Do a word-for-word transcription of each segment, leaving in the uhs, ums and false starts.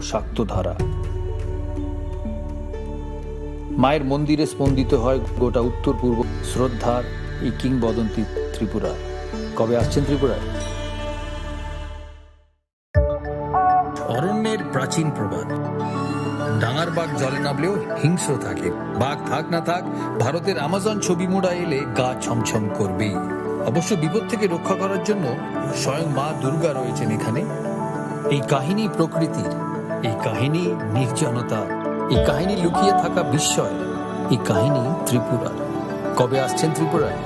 শাক্ত ধারা। মায়ের মন্দিরে স্পন্দিত হয় গোটা উত্তর পূর্ব শ্রদ্ধার এই কিংবদন্তি ত্রিপুরার। কবে আসছেন ত্রিপুরায়? অরণ্যের প্রাচীন প্রবাদ, "ডাঙার বাঘ জলে নামলেও হিংস্র থাকে।" বাঘ থাক না থাক, ভারতের আমাজন ছবি মুড়া এলে গা ছমছম করবেই। অবশ্য বিপদ থেকে রক্ষা করার জন্য স্বয়ং মা দুর্গা রয়েছেন এখানে। এই কাহিনী প্রকৃতির, এই কাহিনী নির্জনতার, এই কাহিনী লুকিয়ে থাকা বিস্ময়, এই কাহিনী ত্রিপুরার। কবে আসছেন ত্রিপুরায়?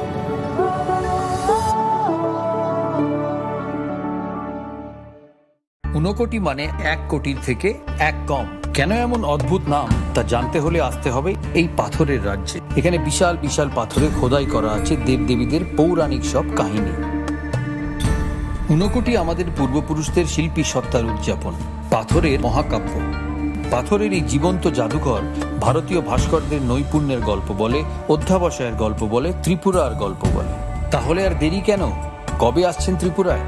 ঊনকোটি মানে এক কোটির থেকে এক কম। কেন এমন অদ্ভুত নাম, তা জানতে হলে আসতে হবে এই পাথরের রাজ্যে। এখানে বিশাল বিশাল পাথরে খোদাই করা আছে দেবদেবীদের পৌরাণিক সব কাহিনী। ঊনকোটি আমাদের পূর্বপুরুষদের শিল্পী সত্তার উদযাপন, পাথরের মহাকাব্য। পাথরের এই জীবন্ত জাদুঘর ভারতীয় ভাস্করদের নৈপুণ্যের গল্প বলে, অধ্যাবসায়ের গল্প বলে, ত্রিপুরার গল্প বলে। তাহলে আর দেরি কেন? কবে আসছেন ত্রিপুরায়?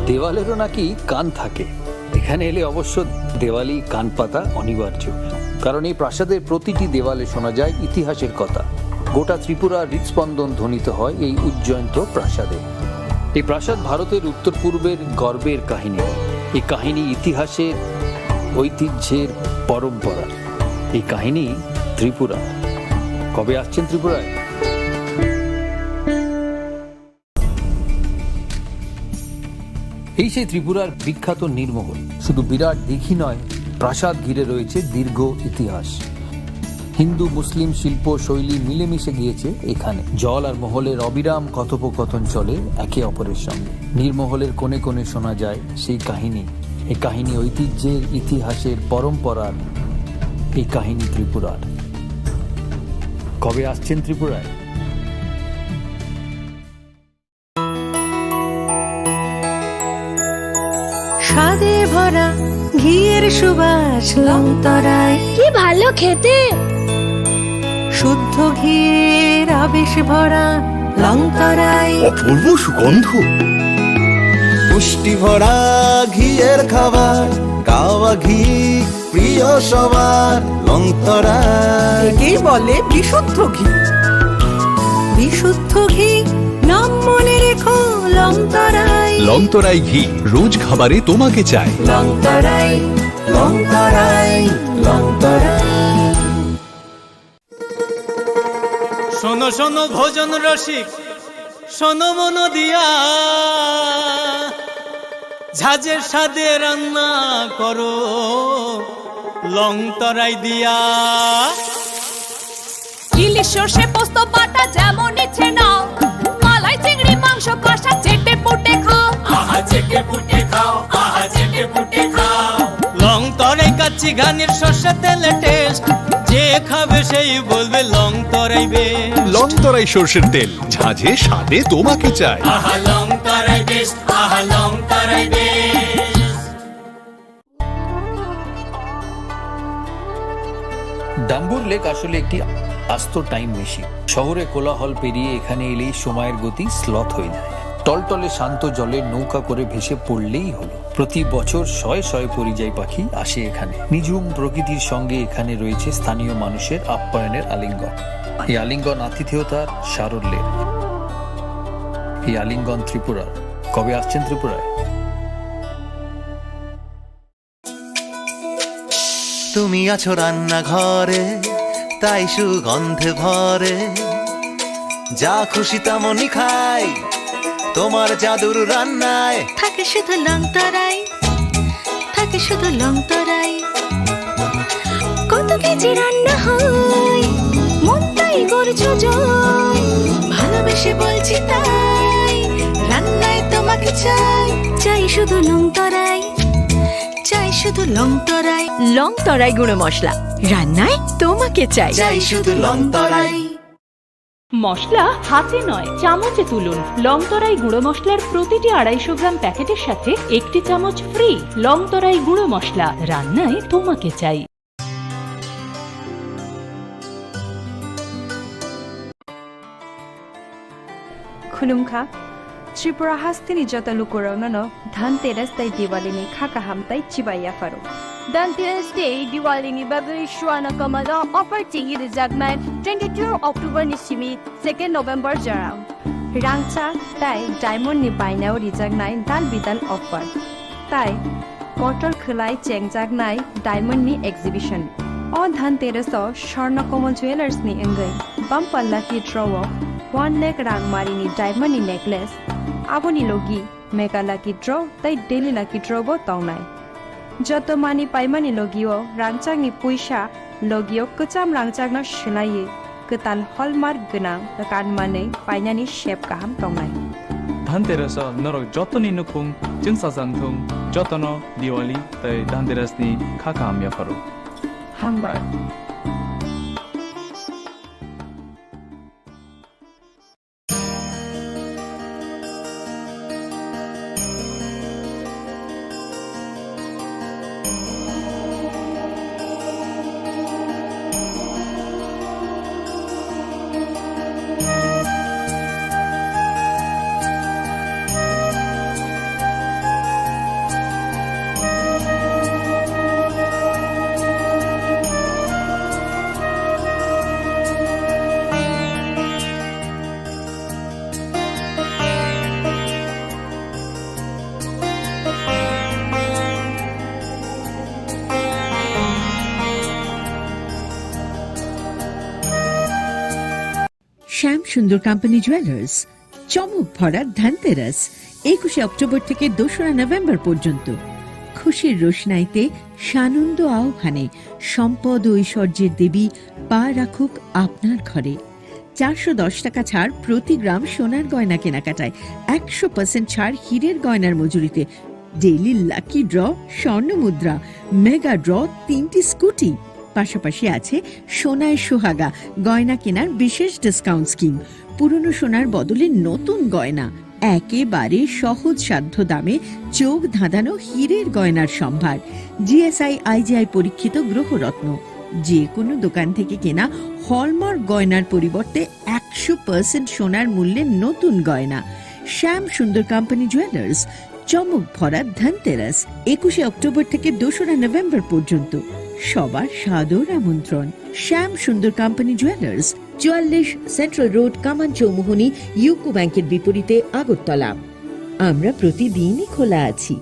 দেওয়ালেরও নাকি কান থাকে। এখানে এলে অবশ্য দেওয়ালি কান পাতা অনিবার্য, কারণ এই প্রাসাদের প্রতিটি দেওয়ালে শোনা যায় ইতিহাসের কথা। গোটা ত্রিপুরার হৃদস্পন্দন ধ্বনিত হয় এই উজ্জয়ন্ত প্রাসাদে। এই প্রাসাদ ভারতের উত্তর পূর্বের গর্বের কাহিনী। এই কাহিনী ইতিহাসের, ঐতিহ্যের, পরম্পরা। এই কাহিনী ত্রিপুরা। কবে আসছেন ত্রিপুরায়? এই সেই ত্রিপুরার বিখ্যাত নীরমহল। শুধু বিরাট দিঘি নয়, প্রাসাদ ঘিরে রয়েছে দীর্ঘ ইতিহাস। হিন্দু মুসলিম শিল্প শৈলী মিলেমিশে গিয়েছে এখানে। জল আর মহলের অবিরাম কথোপকথন চলে একে অপরের সঙ্গে। নীরমহলের কোণে কোণে শোনা যায় সেই কাহিনী। এই কাহিনী ঐতিহ্যের, ইতিহাসের, পরম্পরার। এই কাহিনী ত্রিপুরার। কবে আসছেন ত্রিপুরায়? স্বাদে ভরা ঘিয়ের সুবাস লংতরায়। কি ভালো খেতে! শুদ্ধ ঘিয়ের আবেশ ভরা লংতরায়। অপূর্ব সুগন্ধ। পুষ্টি ভরা ঘিয়ের খাবার, গাওয়া ঘি প্রিয় সবার লংতরায়। একেই বলে বিশুদ্ধ ঘি। বিশুদ্ধ ঘি, নাম মনে রেখো লংতরাই। লংতরাই ঘি, রোজ খাবারে তোমাকে চাই। লংতরাই, লংতরাই, লংতরাই। শোনো শোনো ভোজন রসিক, শোনো মন দিয়া, ঝাঁঝের স্বাদে রান্না করো লং তরাই দিয়া। ইলিশ সর্ষে পোস্ত বাটা যেমন ইচ্ছে নাও, মালাই চিংড়ি মাংস কষা চেটে পুটে খাও। আহা চেটে পুটে খাও, আহা চেটে পুটে খাও। লং তরাই কাচ্চি ঘানির সর্ষে তেলে টেস্ট, যে খাবে সেই বলবে লং তরাই বেস্ট। লং তরাই সর্ষের তেল, ঝাঁঝে স্বাদে তোমাকে চাই। আহা লং তরাই বেস্ট, আহা লং তরাই বেস্ট। ডাম্বুর লেক আসলে একটি আস্ত টাইম মেশিন। শহরে কোলাহল পেরিয়ে এখানে এলেই সময়ের গতি স্লথ হয়ে যায়। টলটলে শান্ত জলে নৌকা করে ভেসে পড়লেই হলো। প্রতি বছর শয়ে শয়ে পরিযায়ী পাখি আসে এখানে। নিঝুম প্রকৃতির সঙ্গে এখানে রয়েছে স্থানীয় মানুষের আপ্যায়নের আলিঙ্গন। এই আলিঙ্গন আতিথেয়তার সারল্যের। এই আলিঙ্গন ত্রিপুরার। কবে আসছেন ত্রিপুরায়? তুমি আছো রান্নাঘরে, তাই সুগন্ধে ভরে। যা খুশি তেমনই খাই, তোমার জাদুর রান্নায়। থাকে শুধু লং তরাই, থাকে শুধু লং তরাই। কত কেজি রান্না হয়, মনটাই করছো জয়। ভালোবেসে বলছি তাই, রান্নায় তোমাকে চাই। চাই শুধু লং তরাই, চাই শুধু লং তরাই। লং তরাই গুঁড়ো মশলা, রান্নায় তোমাকে চাই। চাই শুধু লং তরাই। মশলা হাতে নয়, চামচে তুলুন। লং তরাই গুঁড়ো মশলার প্রতিটি আড়াইশো গ্রাম প্যাকেটের সাথে একটি চামচ ফ্রি। লং তরাই গুঁড়ো মশলা, রান্নায় তোমাকে চাই। Khulumkha, Tripura hasteni joto lukurokno no Dhanteras tei Diwali ni kha kaham tei chibai yapharo. Dhanteras tei Diwali ni bagwi Swarna Kamal o offer chengwi rijaknai twenty-two October ni simi second November jora. Rangchak tei diamond ni bainao rijaknai dal bidal offer. Tai kotor khwlai chengjaknai diamond ni exhibition. O Dhanteras o Swarna Kamal Jewellers ni wngwi bumper lucky draw o one lakh rang mari ni diamond ni necklace, aboni logi mega lucky draw tei daily lucky draw bo tongnai. Joto mani paimani logio rangchakni puisa logio kwcham rangchakno swlaiwi kwtal hallmark gwnang kan manwi painani sep kaham tongnai. Dhanteras o norok jotoni nukhung chwngsajak thung, jotono Diwali tei Dhanteras ni kha kaham yapharo. Hambai. শ্যাম সুন্দর company jewellers, চমক ভরা ধনতেরাস, একুশে অক্টোবর থেকে দোসরা নভেম্বর পর্যন্ত। খুশির রোশনাইতে সানন্দ আহ্বানে সম্পদ ও ঐশ্বর্যের দেবী পা রাখুক আপনার ঘরে। চারশো দশ টাকা ছাড় প্রতি গ্রাম সোনার গয়না কেনাকাটায়, একশো পার্সেন্ট ছাড় হীরের গয়নার মজুরিতে, ডেইলি লাকি ড্র, স্বর্ণ মুদ্রা, মেগা ড্র, তিনটি স্কুটি। পাশাপাশি আছে সোনায় সোহাগা গয়না কেনার বিশেষ ডিসকাউন্ট স্কিম। পুরনো সোনার বদলে নতুন গয়না, একেবারে সহজসাধ্য দামে চোখ ধাঁধানো হীরের গয়নার সম্ভার। জিএসআই আইজিআই পরীক্ষিত গ্রহরত্ন। যে কোনো দোকান থেকে কেনা হলমার্ক গয়নার পরিবর্তে একশো পার্সেন্ট সোনার মূল্যে নতুন গয়না। শ্যাম সুন্দর কোম্পানি জুয়েলার্স, চমক ভরা ধনতেরাস, একুশে অক্টোবর থেকে দোসরা নভেম্বর পর্যন্ত। সবার সাদর আমন্ত্রণ। শ্যাম সুন্দর কোম্পানি জুয়েলার্স, চুয়াল্লিশ সেন্ট্রাল রোড, কামান চৌমুহনী, ইউকো ব্যাংকের বিপরীতে, আগরতলা। আমরা প্রতিদিনই খোলা আছি।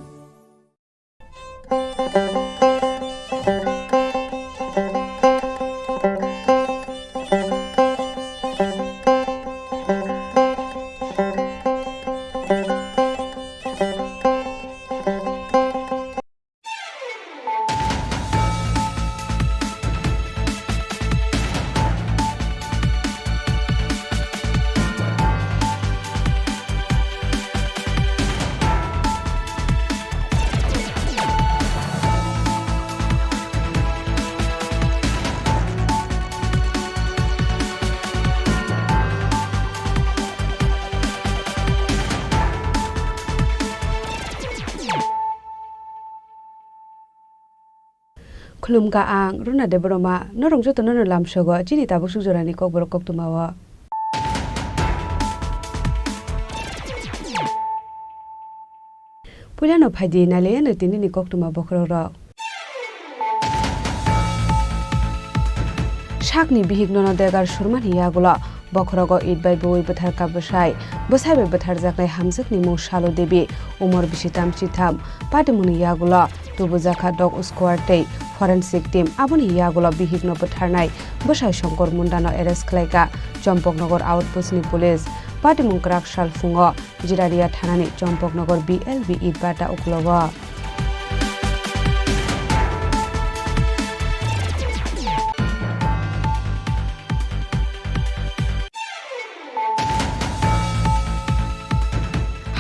Khulumkha ang Runa Debbarma, norok jotono no lamsogo chini tabuk sukjorani kokborok koktwmao. Puilano phaidi nailaiano tinini koktwma bokhorokrok. Sakni bihikno no degar surmani yagulo. Bokhorogo it bai bui bwtharkha bwsai. Bwsai bai bwtharjaknai hamjwkni mung Salo Devi, umor bisi tamchi tham. Patimungni yagulo tubujakha dog squad tei forensic team. Aboni yagulo bihikno bwtharnai bwsai Shankar Mundano arrest khlaikha Champaknagar outpost ni police. Patimung kwrak sal phungo Jirania thanani Champaknagar B L B Itbata ukulogo.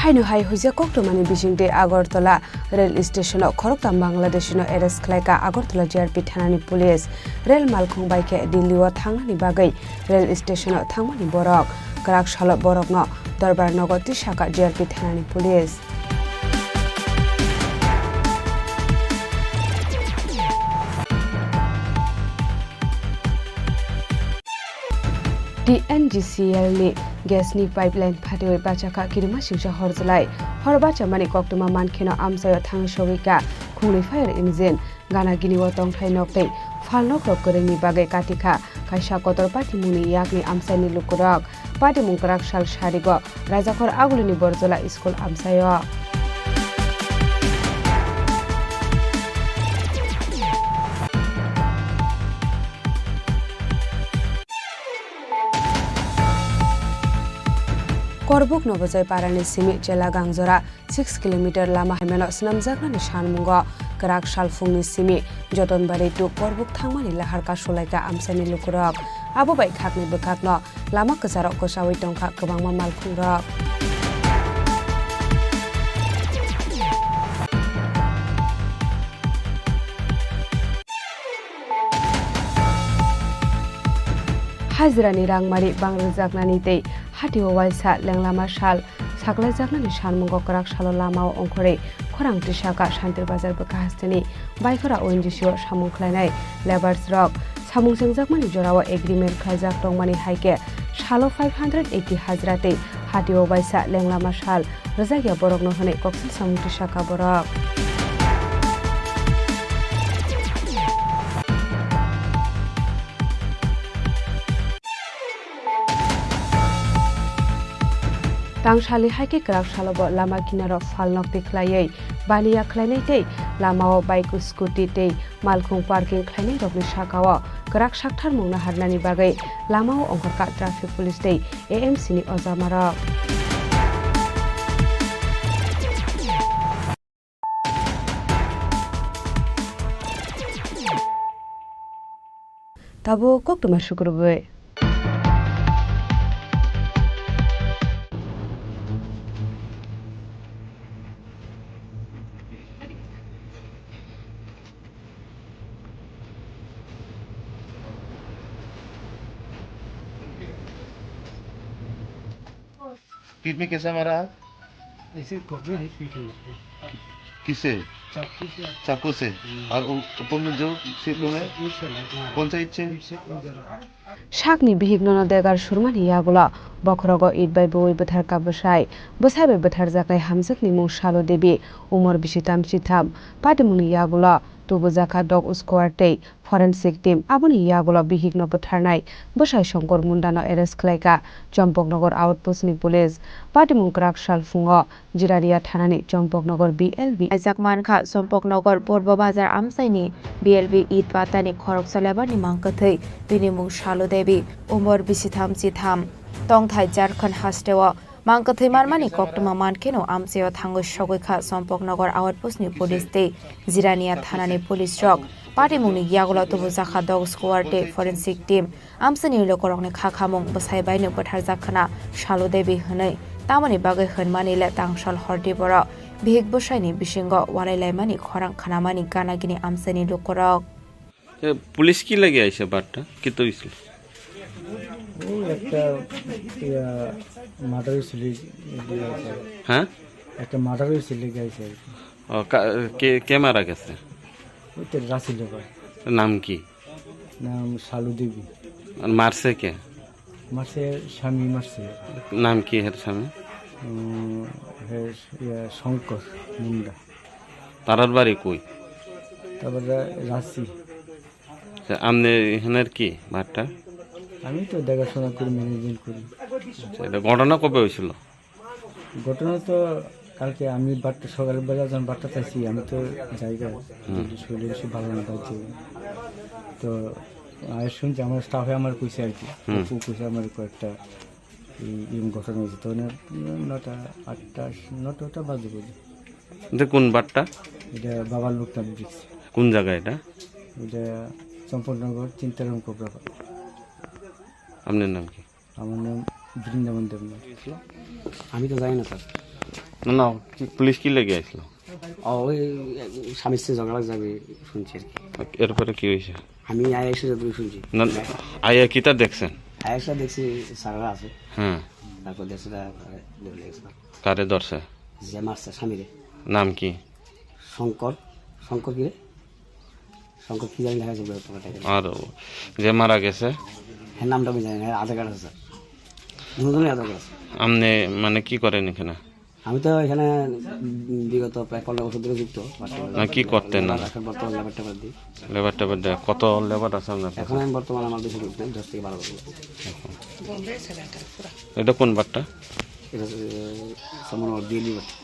Haino hai huijak koktwmani bisingtwi Agartala rail station-o khoroktham Bangladeshino arrest khlaikha Agartala G R P thanani police. Rail malkhung bai khe Delhi-o thangnani bagwi rail station-o thangmani borok. Kwrak salo borokno Dorbar nogo tisakha G R P thanani police. T N G C L ni Gas ni pipeline phatiwi bachakha kirima singsa horjlai. Hor bachamani koktwma mankheno amchaio thangwi sogwikha khungnwi fire engine. Gana gini o tongthai nok tei phalnokrok kwrwngni bagwi katikha kaisa kotor patimungni yakni amchaini lukurok. Patimung kwrak sal sarigo Rajakhor Agulini Borjola school amchaio. Korbuk Nobojoi parani simi Chela Gangjora six kilometer lama haimano swnamjaknani sanmungo kwrak salphungni simi Jotonbari to Korbuk thangmani lahar kasulaikha amchaini lukurok. Abo bai khakni bwkhakno lama kwcharok kwchaui tongkha kwbangma malkhungrok. Hajirani rangmari bang rwjaknani tei hatio waisa lenglama sal saklaijaknani sanmungo kwrak salo lamao ongkhorwi khorang tisaka Santir Bazar bwkha hasteni Baikhora O N G C o samung khlainai labours rok. Samung chengjakmani jorao agreement khlaijak tongmani hai khe salo five hundred eighty hajra tei hatio waisa lenglama sal rwjakya borokno hwnwi koksil samung tisaka borok. Tangsali hai khe kwrak salobo lama kinaro phalnok tikhlaiwi baniya khlainai tei lamao bike, scooty tei malkhung parking khlainairokni sakao kwrak saktharmung naharnani bagwi lamao ongkhorkha traffic police tei A M C ni ojamarok. Tabuk koktwma sukurubui. पीठ में कैसा मारा है? ऐसे घुटने ही पीठ में। किससे? चाकू से। चाकू से? हम्म। और उ-, ऊपर में जो सीट में? ईंट से लगा। कौन सा ईंट से? ईंट से उधर। Sakni bihik nono degar surmani yagulo bokhorogo it bai bui bwtharkha bwsai. Bwsai bai bwtharjaknai hamjwkni mung Salo Devi, umor bisi tam chitham. Patimungni yagulo tubujakha dog squad tei forensic team. Aboni yagulo bihikno bwtharnai bwsai Shankar Mundano arrest khlaikha Champaknagar outpost ni police. Patimung kwrak sal phungo Jirania thanani Champaknagar B L B. Aijak mankha Champaknagar Purbo Bazar amchaini B L B it patani khoroksa labour ni mangkwthwi, bini mung Salo Devi, umor bisi tham chitham, tongthai Jharkhand hasteo. Mangkwthwi marmani koktwma mankheno amchaio thangwi sogwi kha Champaknagar outpost ni police tei Jirania thanani police rok. Patimungni yagulo tubujakha dog squad tei forensic team. Amchaini lukurokni kha khamung bwsai baino bwtharjak khna Salo Devi hwnwi. Tamoni bagwi hwnmani le tangsal hordi borok. Bihik bwsaini bisingo walai laimani khorang khnamani gana gini amchaini lukurok. এ, পুলিশ কি লাগে আইসে বারটা? কি তো হইছিল? ও একটা, ইয়া, মার্ডার হয়েছিল, এই যে, হ্যাঁ? একটা মার্ডার হয়েছিল, এই যে, আইসে আর কি। ও, কা-, কে, কে মারা গেছে? ওই তো রাসেল ব্যাপার। নাম কি? নাম শালু দেবী। আর মারছে কে? মারছে স্বামী মারছে। নাম কি এর স্বামী? উম, হে, ইয়া, শঙ্কর মুন্ডা। তারার বাড়ি কই? তারপরে রা-, রাঁচি। আচ্ছা, আপনি এখানের কি বারটা? আমি তো দেখাশোনা করি, ম্যানেজমেন্ট করি। আচ্ছা, এটা ঘটনা কবে হয়েছিল? ঘটনা তো কালকে আমি বারটা, সকালবেলা যখন বারটা চাইছি, আমি তো জায়গায়, হুম। কিন্তু শরীরে বেশি ভালো না পাইছি। তো আমি শুনছি, আমার স্টাফে আমার কইছে আর কি, হুম। ও কইছে আমার কয়েকটা এই, এরকম ঘটনা হয়েছে। তো ওনার নটা, আটটা, নটা, নটা বাজে বুঝি। এটা কোন বারটা? এটা বাবার লোকটা ব্রিক্স। কোন জায়গা এটা? এটা চম্পকনগর, চিন্তারাম কোবরাপাড়া। আপনার নাম কি? আমার নাম বৃন্দাবন দেবনাথ। আমি তো জানি না, স্যার। না, না, কি, পুলিশ কি লেগে আসলো? ও, ওই, ওই, স্বামীর সাথে ঝগড়া লাগছে, আমি শুনছি আর কি। এরপরে কি হয়েছে? আমি আয়া এসে যতটুকু শুনছি। না, আয়া কিতা দেখছেন? আয়া এসে দেখছি স্যাররা আছে। হ্যাঁ। তারপর দেখছি তারা ধরে লেগেছে। কারে ধরছে? যে মারছে স্বামীরে। নাম কি? শঙ্কর। শঙ্কর কি রে? শঙ্কর কি জানি লেখা আছে বইয়ের পকেটে। আর ও যে মারা গেছে? হ্যাঁ, নামটা আমি জানি না, আধার কার্ড আছে, স্যার। দুজনে আধার কার্ড আছে। আপনি মানে কি করেন এখানে? আমি তো এখানে, উম, বিগত প্রায় পনেরো বছর ধরে যুক্ত। না, কি করতেন না? এখন বর্তমানে লেবার টেবার দিই। লেবার টেবার দেয়। কত লেবার আছে আপনার কাছে? এখন আমি বর্তমানে আমার বেশি লোক নেই, দশ থেকে বারো বছর। এটা কোন বারটা? এটা হচ্ছে, আহ, সম্পূর্ণ ডেইলি বারটা।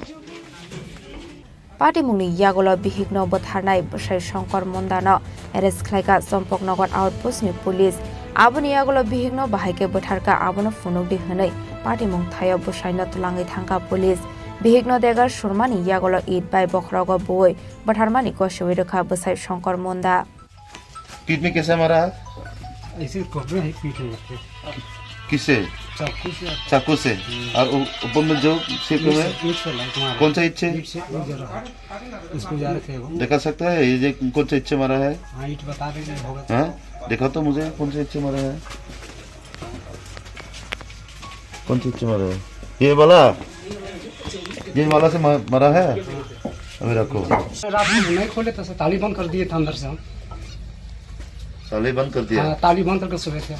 Patimungni yagulo bihikno bwtharnai bwsai Shankar Mondano arrest khlaikha Champaknagar outpost ni police. Aboni yagulo bihikno bahai khe bwtharkha, abono phunukdi hwnwi patimung thaio bwsaino twlangwi thangkha police. Bihikno degar surmani yagulo it bai bokhorogo buwi bwtharmani gosiwi rwkha bwsai Shankar Monda. पीठ में कैसे मारा है? ऐसे पकड़े हैं पीठ में। किससे? चाकू से। चाकू से? हम्म। और उ-, ऊपर में जो सिर पे ईंट है? से, ईंट से लाइक मारा। कौन सा ईंट से? ईंट से, वो जरा, उसको जा रहे थे वो। दिखा सकता है ये जो कौन सा ईंट से मारा है? हाँ, ईंट बता देंगे, होगा तो। हाँ? दिखा तो मुझे कौन सा ईंट से मारा है। कौन सा ईंट से मारा है? ये वाला? ये वाला से मा-, मारा है? अभी रखो। रात में नहीं खोले तो ताली बंद कर दिए थे अंदर से हम। ताली बंद कर दिया? हाँ, ताली बंद करके सोए थे।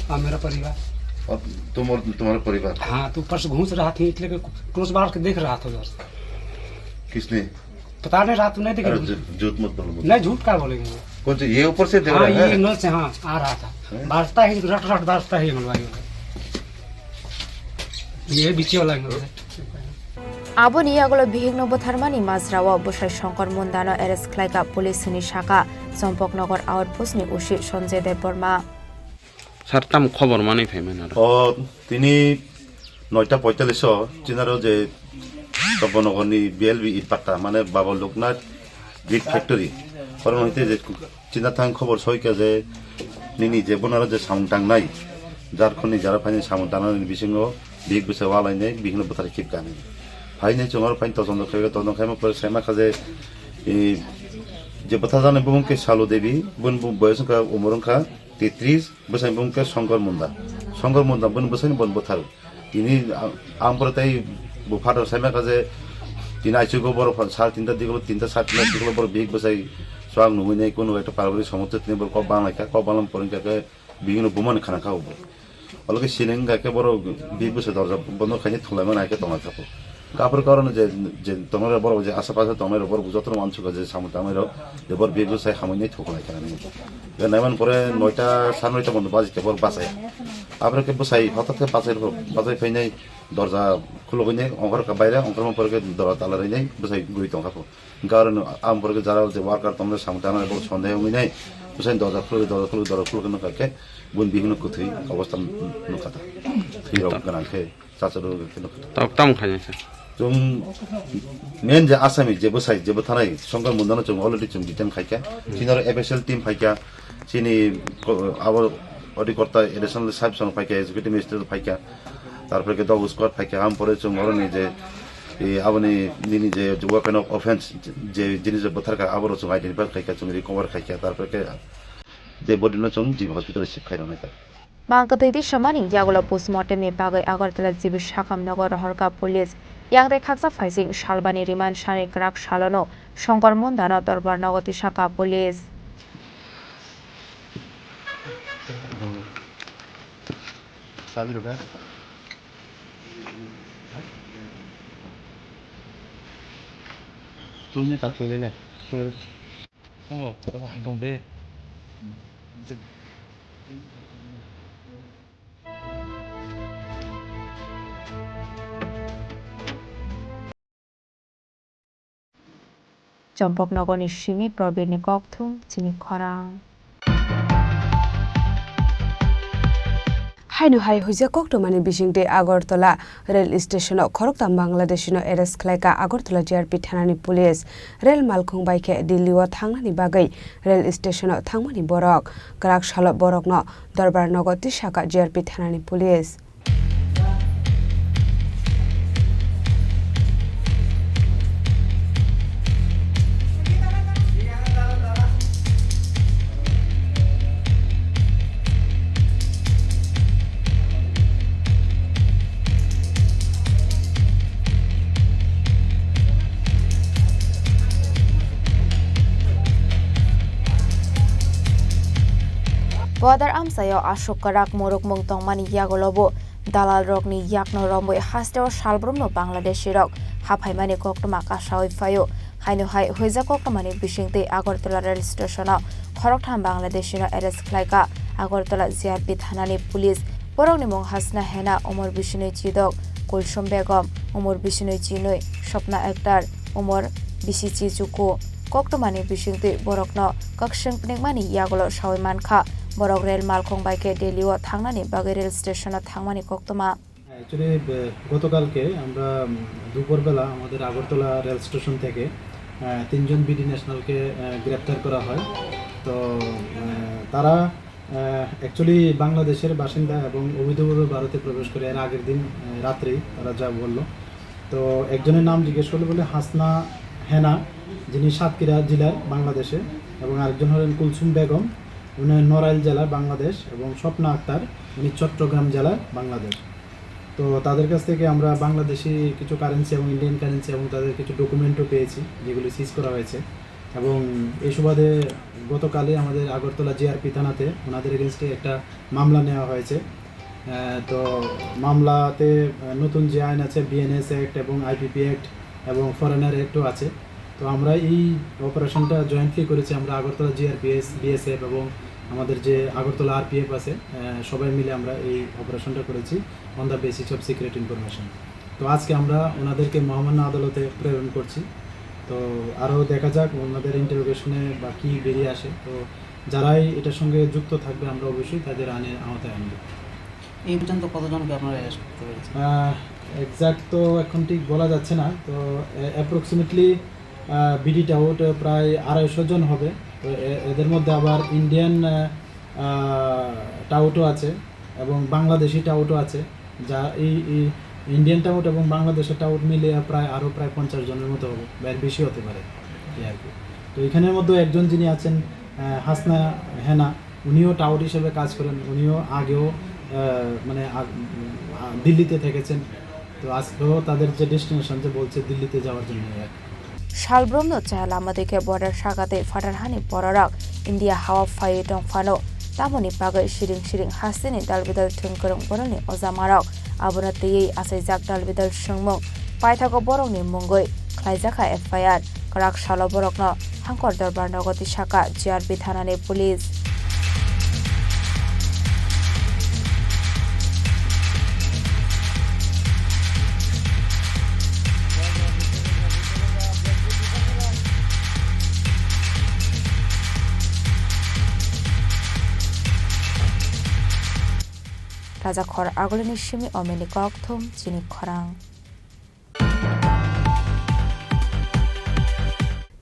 हाँ, मेरा परिवार। और तुम और तुम्हारा परिवार? हाँ, तो ऊपर से घुस रहा था, इसलिए कि टॉर्च मार के देख रहा था उधर से। किसने? पता नहीं, रात में नहीं देखे। अरे, झू-, झूठ मत बोलो, मत। नहीं, झूठ क्या बोलेंगे? कौन सा? ये ऊपर से देख हाँ, रहा है? ये नल से, हाँ, आ रहा था। हैं? बाजता ही, रट रट बाजता ही हमारे भाई। ये पीछे वाला है। Aboni yagulo bihikno bwtharmani majrao bwsai Shankar Mondano arrest khlaikha police hwnwi sakha Champaknagar outpost ni O C Sanjay Debbarma. Sir, tam khobor manwi phaimani aro? O, tini noita poitallis o chinaro je Champaknagar ni B L B it patta, mane Baba Loknath Brick Factory, oro no hite je china thang khobor soika je nini je bonaro je samung tangnai, Jharkhand ni jara phaini samung tangnai ni bisingo bihik bwsa walainai, bihikno bwthar khip kani. Phainai chwng oro phaini tojondo khaio, tojondo khaima pore saima kha je, e, je bwtharjaknai bumung khe Salo Devi, bun bu-, boyos wngkha, umor wngkha tetris, bwsai bumung khe Shankar Munda. Shankar Munda bun bwsai bon bwthar. Tini a-, ang pore tei bo father saima kha je tini aichugo borok sal tinta dikolo, tinta sal tinta dikolo borok bihik bwsai swk nungwi nai kunu ekta paribari somosya tini borok kok bang lai kha, kok bang lam pore kha khe bihikno bumani khana kha bo. Olo khe sining kha khe borok bihik bwsai dorja bondo khaini thwlai mani khe tong lai kha bo. Gafur karon je, je tongnai rok borok je asha pasha tongnai rok borok jotono uansukha je samung tangnai rok je borok bihik bwsai hamwi nai thok lai kha nai. Je naiman pore noita, sar noita bondo baji khe borok bachai. Abore khe bwsai hothat khe bachai, bachai phainai dorja khulugwi nai ongkhor kha baire, ongkhorma pore khe dorja tala rwi nai bwsai guri tong kha pho. Hwnkhe aro no, ang borok jara je worker tongmani samung tangnai borok sondai wngwi nai, bwsai dorja khulugwi, dorja khulugwi, dorja khulugwi nukha khe, bun bihikno kwthwi obostha nukha ta. Thwi rok gwnang khe, chacharo khe nukha ta. Tok tam khaina sir. Chwng main je asami je bwsai, je bwtharnai, Shankar Mundano chwng already chwng detain khaikha. Chini aro F S L team phaikha, chini ko-, abo Odikorta additional sub song phaikha, executive magistrate phaikha. Tarpore khe dog squad phaikha, am pore chwng oroni je, e, aboni nini je weapon of offense je jinis bwtharkha, aborok chwng identify khaikha, chwng recover khaikha, tarpore khe dead body no chwng G B hospital shift khairoknai ta. Bangkwtwi tisamani yagulo postmortem ni bagwi Agartala G B sakam nogo rohorkha police. Yang tei khaksa phaising salbani remand sani kwrak salono Shankar Mondano dorbar nogo tisakha police. Sabi rwkha. Chwngni ta thwilai nai. Omo, omo hai tong de. Champaknagar ni simi Probir ni kokthum chini khorang. Haino hai huijak koktwmani bisingtwi Agartala rail station o khoroktham Bangladeshi no arrest khlaikha Agartala G R P thanani police. Rail malkhung bai khe Delhi o thangnani bagwi rail station o thangmani borok. Kwrak salo borokno Dorbar nogo tisakha G R P thanani police. Bodar amchaio aswk kwrak murukmung tongmani yagulo bo Dalalrokni yakno romwi hasteo salbrumno Bangladeshirok haphaimani koktwma kasawi phaio. Haino hai huijak koktwmani bisingtwi Agartala rail stationo khoroktham Bangladeshino arrest khlaikha Agartala G R P thanani police. Borokni mung Hasna Hena, umor bisinwi chidok, Kulsum Begum, umor bisinwi chinwi, Sopna Akhtar, umor bisi chichuku. Koktwmani bisingtwi borokno kwkswng pnikmani yagulo sawi mankha. Borok rel malkhung bai khe Delhi-o thangnani bagwi rel stationo thangmani koktwma. Actually, বে-, গতকালকে আমরা, উম, দুপুরবেলা আমাদের Agartala rail station থেকে, আহ, তিনজন বিডি ন্যাশনালকে, আহ, গ্রেপ্তার করা হয়। তো, আহ, তারা, আহ, actually বাংলাদেশের বাসিন্দা এবং অবৈধভাবে ভারতে প্রবেশ করে এর আগের দিন, আহ, রাত্রেই তারা যা বলল। তো একজনের নাম জিজ্ঞেস করলে বলে হাসনা হেনা, যিনি সাতক্ষীরা জেলার বাংলাদেশে, এবং আরেকজন হলেন কুলসুম বেগম, উনি নড়াইল জেলার বাংলাদেশ, এবং স্বপ্না আক্তার, উনি চট্টগ্রাম জেলার বাংলাদেশ। তো তাদের কাছ থেকে আমরা বাংলাদেশি কিছু কারেন্সি এবং ইন্ডিয়ান কারেন্সি এবং তাদের কিছু ডকুমেন্টও পেয়েছি, যেগুলি সিজ করা হয়েছে। এবং এই সুবাদে গতকালই আমাদের আগরতলা জিআরপি থানাতে ওনাদের এগেনস্টে একটা মামলা নেওয়া হয়েছে। আহ, তো মামলাতে, আহ, নতুন যে আইন আছে, বিএনএস অ্যাক্ট এবং আইপিপি অ্যাক্ট এবং ফরেনার অ্যাক্টও আছে। তো আমরা এই অপারেশনটা জয়েন্টলি করেছি, আমরা আগরতলা জিআরপিএস, বিএসএফ এবং আমাদের যে আগরতলা আরপিএফ আছে, আহ, সবাই মিলে আমরা এই অপারেশনটা করেছি on the basis of secret information। তো আজকে আমরা ওনাদেরকে মহামান্য আদালতে প্রেরণ করছি। তো আরও দেখা যাক ওনাদের ইন্টারোগেশনে বা কী বেরিয়ে আসে। তো যারাই এটার সঙ্গে যুক্ত থাকবে, আমরা অবশ্যই তাদের আইনের আওতায় আনব। এই পর্যন্ত কতজনকে আপনারা অ্যারেস্ট করতে পেরেছেন? আহ, এক্স্যাক্ট তো এখন ঠিক বলা যাচ্ছে না। তো, এ, অ্যাপ্রক্সিমেটলি, আহ, বিডি টাউট প্রায় আড়াইশো জন হবে। তো এ-, এদের মধ্যে আবার ইন্ডিয়ান, আহ, আহ, টাউটও আছে এবং বাংলাদেশি টাউটও আছে। যা এই, এই ইন্ডিয়ান টাউট এবং বাংলাদেশের টাউট মিলিয়ে প্রায়, আরও প্রায় পঞ্চাশ জনের মতো হবে বা এর বেশি হতে পারে, এই আর কি। তো এখানের মধ্যে একজন যিনি আছেন, আহ, হাসনা হেনা, উনিও টাউট হিসেবে কাজ করেন। উনিও আগেও, আহ, মানে, আ-, আ-, দিল্লিতে থেকেছেন। তো আজকেও তাদের যে ডেস্টিনেশন, যে বলছে দিল্লিতে যাওয়ার জন্য আর কি। Salbrumno chaya lama dikhe border sakatwi phatarhani bororok India hao phaiwi tong phano, tamoni bagwi siring siring hasteni dalbidal thwngkwrwng borokni ojamarok. Abono twiwi achaijak dalbidal swngmung paithago borokni mungwi khlaijakha F I R. Kwrak salo borokno Hangkor Dorbar nogo tisakha G R P thanani police. Rajakhor agulini simi omeni kokthum chini khorang.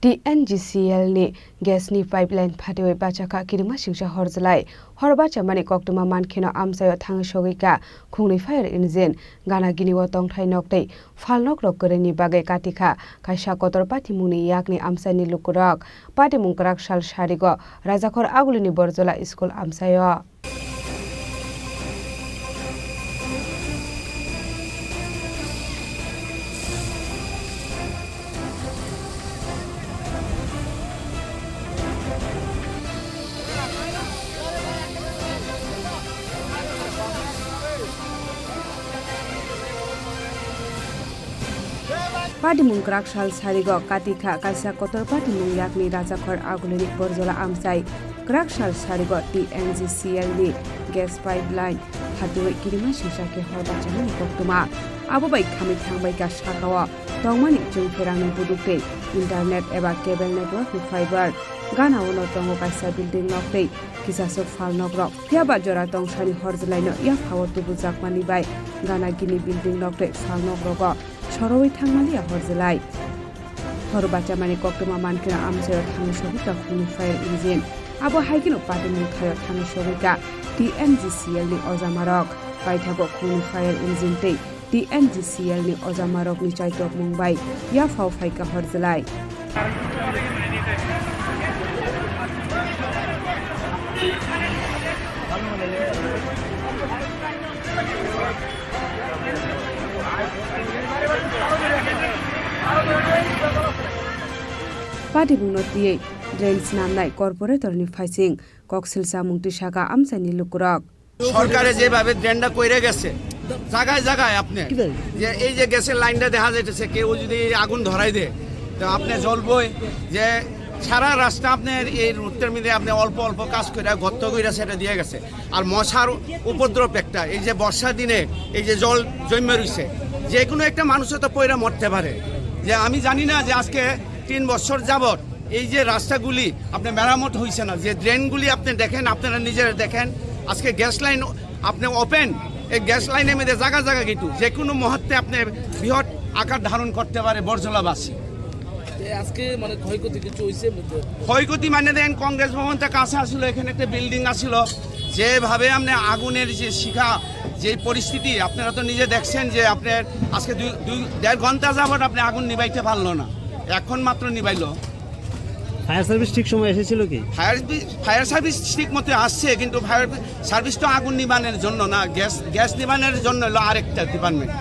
T N G C L ni gas ni pipeline phatiwi bachakha kirima singsa horjlai. Hor bachamani koktwma mankheno amchaio thangwi sogwikha khungni fire engine. Gana gini o tongthai noktwi phalnokrok kwrwini bagwi katikha kaisa kotor patimungni yakni amchaini lukurok. Patimung kwrak sal sarigo Rajakhor agulini Borjola school amchaio. Patimung kwrak sal sarigo katikha kaisa kotor patimung yakni Rajakhor agulini Borjola amchai. Kwrak sal sarigo T N G C L ni gas pipeline phatiwi kirima singsa khe hor bachamani koktwma. Abo bai khamwi thangbaikha sakao tongmani chwngpherangni buduk tei internet eba cable network ni fiber. Gana ono tongo kaisa building nok tei kisaswk phalnokrok. Phiyaba jora tongsani horjlaino yaphao tubujakmani bai gana gini building nok tei phalnokrogo sorowi thangmaliya horjlai. Hor bachamani koktwma mankheno amchaio thangwi sogwikha khungni fire engine. Abo haikheno patimung thaio thangwi sogwikha T N G C L ni ojamarok. Paithago khungni fire engine tei T N G C L ni ojamarokni chaitokmung bai yaphao phaikha horjlai. Patimungno twiwi drain snamnai corporator ni phaising koksil chamung tisakha amchaini lukurok. সরকারে যেভাবে ড্রেনটা করে গেছে, জায়গায় জায়গায় আপনি কিরে? যে এই যে গ্যাসের লাইনটা দেখা যাইতেছে, কেউ যদি আগুন ধরাই দেয়, তো আপনি জ্বলবই। যে সারা রাস্তা আপনার এই রুটটার মধ্যে আপনি অল্প অল্প কাজ করে গর্ত করে সেটা দিয়ে গেছে। আর মশার উপদ্রব একটা, এই যে বর্ষা দিনে এই যে জল জমে রইছে, যে কোনো একটা মানুষও তো পয়রা মরতে পারে। যে আমি জানি না যে আজকে তিন বছর যাবত এই যে রাস্তাগুলি আপনি মেরামত হইছে না, যে ড্রেনগুলি আপনি দেখেন, আপনারা নিজেরা দেখেন, আজকে গ্যাস লাইন আপনি ওপেন, এই গ্যাস লাইনের মধ্যে জায়গা জায়গা কিন্তু যে কোনো মুহূর্তে আপনি বৃহৎ আকার ধারণ করতে পারে বরজলাবাসী। এ, আজকে মানে ক্ষয়ক্ষতি কিছু হইছে এমনিতে? ক্ষয়ক্ষতি মানে দেখেন, কংগ্রেস ভবনটা কাছে আসলো, এখানে একটা বিল্ডিং আসলো, যেভাবে আপনি আগুনের যে শিখা, যে পরিস্থিতি আপনারা তো নিজে দেখছেন যে আপনার আজকে দুই দুই দেড় ঘন্টা যাবত আপনি আগুন নিবাইতে পারলো না, এখন মাত্র নিবাইলো। ফায়ার সার্ভিস ঠিক সময় এসেছিল কি? ফায়ার ফায়ার সার্ভিস ঠিক মতো আসছে, কিন্তু ফায়ার সার্ভিস তো আগুন নিবানোর জন্য না, গ্যাস গ্যাস নিবানোর জন্য হলো আরেকটা ডিপার্টমেন্ট।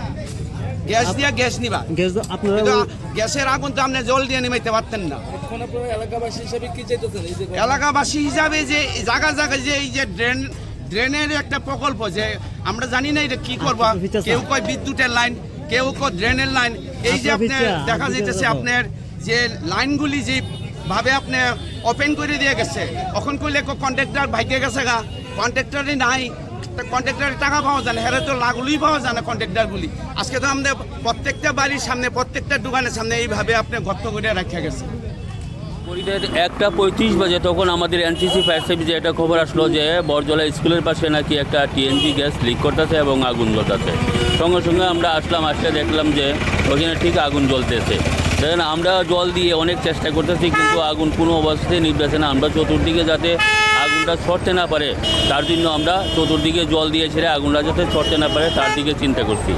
গ্যাস দিয়ে গ্যাস নিবা। গ্যাস তো আপনারা কিন্তু ওই গ্যাসের আগুন তো আপনি জল দিয়ে নিবাইতে পারতেন না। এখন আপনারা এলাকাবাসী হিসেবে কি চাইতেছেন এই যে ঘটনা? এলাকাবাসী হিসাবে যে এই জায়গা জায়গায় যে এই যে ড্রেন, ড্রেনের একটা প্রকল্প, যে আমরা জানি না এটা কি করবো। আচ্ছা, আচ্ছা, আচ্ছা। কেউ কয় বিদ্যুতের লাইন, কেউ কয় ড্রেনের লাইন। এই যে আচ্ছা, আপনার আচ্ছা, দেখা আচ্ছা, যাইতেছে আচ্ছা। আপনার যে লাইনগুলি যেভাবে আপনি ওপেন করে দিয়ে গেছে, এখন কইলে কো কন্ট্রাক্টর ভাইকে গেছে গা, কন্ট্রাক্টরই নাই, কন্ট্রাক্টরের টাকা পাওয়া যায় না, হেরে তো লাগুলই পাওয়া যায় না কন্ট্রাক্টরগুলি। আজকে তো আমাদের প্রত্যেকটা বাড়ির সামনে, প্রত্যেকটা দোকানের সামনে এইভাবে আপনি গর্ত করে রাখা গেছে। ঘড়িতে একটা পঁয়ত্রিশ বাজে, তখন আমাদের এনসিসি ফায়ার সার্ভিসে একটা খবর আসলো যে বরজলা স্কুলের পাশে নাকি একটা টিএনজি গ্যাস লিক করতেছে এবং আগুন জ্বলতেছে। সঙ্গে সঙ্গে আমরা আসলাম, আসতে দেখলাম যে ওখানে ঠিক আগুন জ্বলতেছে। দেখেন, আমরা জল দিয়ে অনেক চেষ্টা করতেছি, কিন্তু আগুন কোনো অবস্থাতেই নিভতেছে না। আমরা চতুর্দিকে যাতে আগুনটা ছড়তে না পারে, তার জন্য আমরা চতুর্দিকে জল দিয়ে ছেড়ে আগুনটা যাতে ছড়তে না পারে, তার দিকে চিন্তা করছি।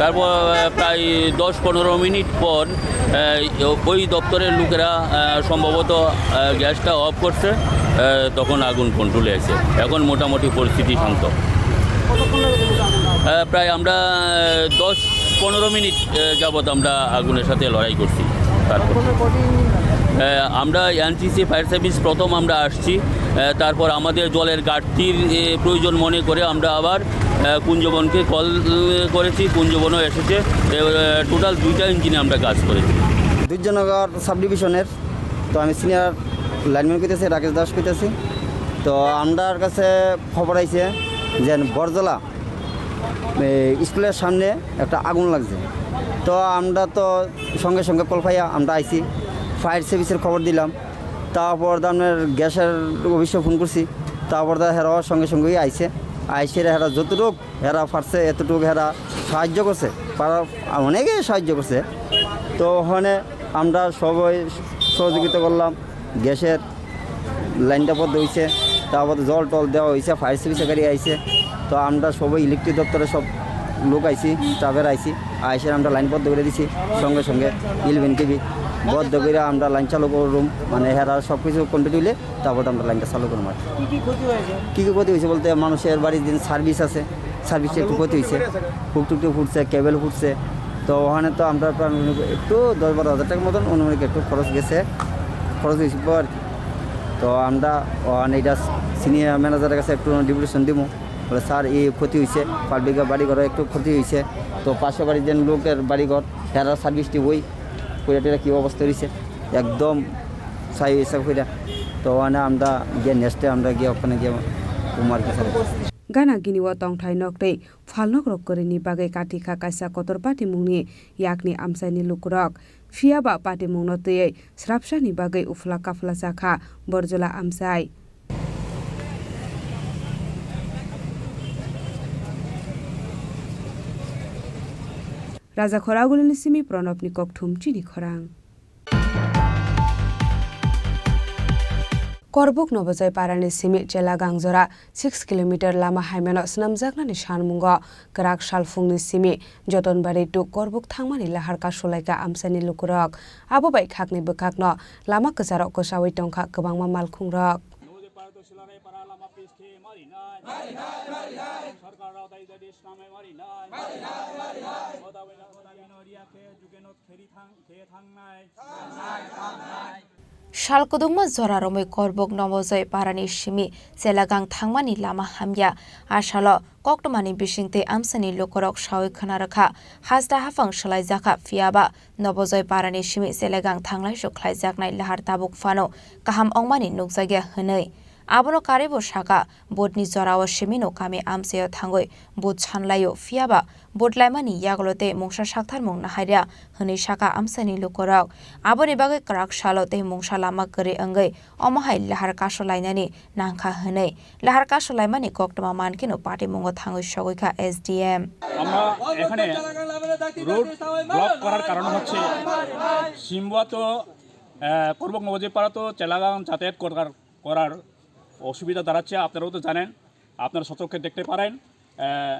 তারপর, আহ, প্রায় দশ পনেরো মিনিট পর, আহ, ওই দপ্তরের লোকেরা, আহ, সম্ভবত, আহ, গ্যাসটা অফ করছে, আহ, তখন আগুন কন্ট্রোলে আছে। এখন মোটামুটি পরিস্থিতি শান্ত। আহ, প্রায় আমরা, আহ, দশ পনেরো মিনিট, আহ, যাবত আমরা আগুনের সাথে লড়াই করছি। তারপর, আহ, আমরা এনসিসি ফায়ার সার্ভিস প্রথম আমরা আসছি, আহ, তারপর আমাদের জলের ঘাটতির, এ, প্রয়োজন মনে করে আমরা আবার, আহ, কুঞ্জবনকে কল, এ, করেছি, কুঞ্জবনও এসেছে। এ, আহ, টোটাল দুইটা ইঞ্জিনে আমরা কাজ করেছি। দুর্জনগর সাব ডিভিশনের, তো আমি সিনিয়র লাইনম্যান কইতেছি, রাকেশ দাস কইতেছি। তো আমরার কাছে খবর আইছে যে বরজলা, এই স্কুলের সামনে একটা আগুন লাগছে। তো আমরা তো সঙ্গে সঙ্গে কল পাইয়া আমরা আইছি, ফায়ার সার্ভিসের খবর দিলাম। তারপর তো আপনার গ্যাসের অফিসে ফোন করছি, তারপর তো হেরা সঙ্গে সঙ্গেই আইছে। আইসে হেরা যতটুক হেরা পারছে, এতটুক হেরা সাহায্য করছে, পারা অনেকে সাহায্য করছে। তো ওখানে আমরা সবাই সহযোগিতা করলাম, গ্যাসের লাইনটা বন্ধ হইছে, তারপর জল টল দেওয়া হইছে, ফায়ার সার্ভিসের গাড়ি আইছে। তো আমরা সবাই ইলেকট্রিক দপ্তরে সব লোক আইছি, স্টাফের আইছি, আইসে আমরা লাইন বন্ধ করে দিছি সঙ্গে সঙ্গে। ইলেভেন কেভি বন্ধ করে আমরা লাইন চালু করুম, মানে হেরা সব কিছু কমপ্লিট হইলে তারপর আমরা লাইনটা চালু করুম আর কি। কি কি ক্ষতি হয়েছে? কি কি ক্ষতি হয়েছে বলতে মানুষের বাড়ির দিন সার্ভিস আছে, সার্ভিসে একটু ক্ষতি হয়েছে, হুক টুকটুক ফুটছে, কেবল ফুটছে। তো ওখানে তো আমরা প্রায় একটু দশ বারো হাজার টাকার মতন অনুমানিক একটু খরচ গেছে, খরচ হয়েছে আর কি। তো আমরা ওখানে এটা সিনিয়র ম্যানেজারের কাছে একটু ডেপুটেশন দিব, বলে স্যার এই ক্ষতি হয়েছে, পাবলিকের বাড়ি ঘরে একটু ক্ষতি হয়েছে। তো পাশে বাড়ির যে লোকের বাড়ি ঘর, তারা সার্ভিসটি ওই পুরা টুরা কী অবস্থা হয়েছে, একদম সাই এসব হইরা। তো ওখানে আমরা গিয়ে নেক্সটে আমরা গিয়ে ওখানে গিয়ে কুমার কিছু Gana gini o tongthai nok tei phalnok rok kwrwini bagwi kati kha kaisa kotor patimungni yakni amchaini lukurok. Phiya ba patimungno twiwi srapsani bagwi uphla kaphla cha kha Borjola amchai. Raja Khoragulini simi Pranabni kokthum chini khorang. Korbuk Nobojoi parani simi Chela Gangjora six kilometer lama haimano swnamjaknani sanmungo kwrak salphungni simi Jotonbari to Korbuk thangmani lahar kasulaikha amchaini lukurok. Abo bai khakni bwkhakno lama kwcharo kwchaui tongkha kwbangma malkhungrok. Sal kwdwkma jora romwi Korbok Nobojoy parani simi chelagang thangmani lama hamya. A salo koktwmani bisingtwi amchaini lukurok sawi khwna rwkha, hasta haphang swlaijakha, phiyaba Nobojoy parani simi chelagang thanglaisu khlaijaknai lahar tabuk phano kaham wngmani nukjakya hwnwi. Abono karwibo sakha, vote ni jorao simino kami amchaio thangwi vote sanlaio, phiyaba vote laimani yagulo tei mungsa sakthar mung naharya hwnwi sakha amchaini lukurok. Aboni bagwi kwrak salo tei mungsa lama kwrwi wngwi omo hai lahar kaso lainani nangkha hwnwi lahar kaso laimani koktwma mankhe no patimungo thangwi sogwi kha S D M. আমরা এখানে road block করার কারণ হচ্ছে সিম্বুয়া তো, আহ, করবক নবজে পাড়া তো চেলাগাং যাতায়াত করার, করার অসুবিধা দাঁড়াচ্ছে। আপনারাও তো জানেন, আপনারা স্বচক্ষে দেখতে পারেন, আহ,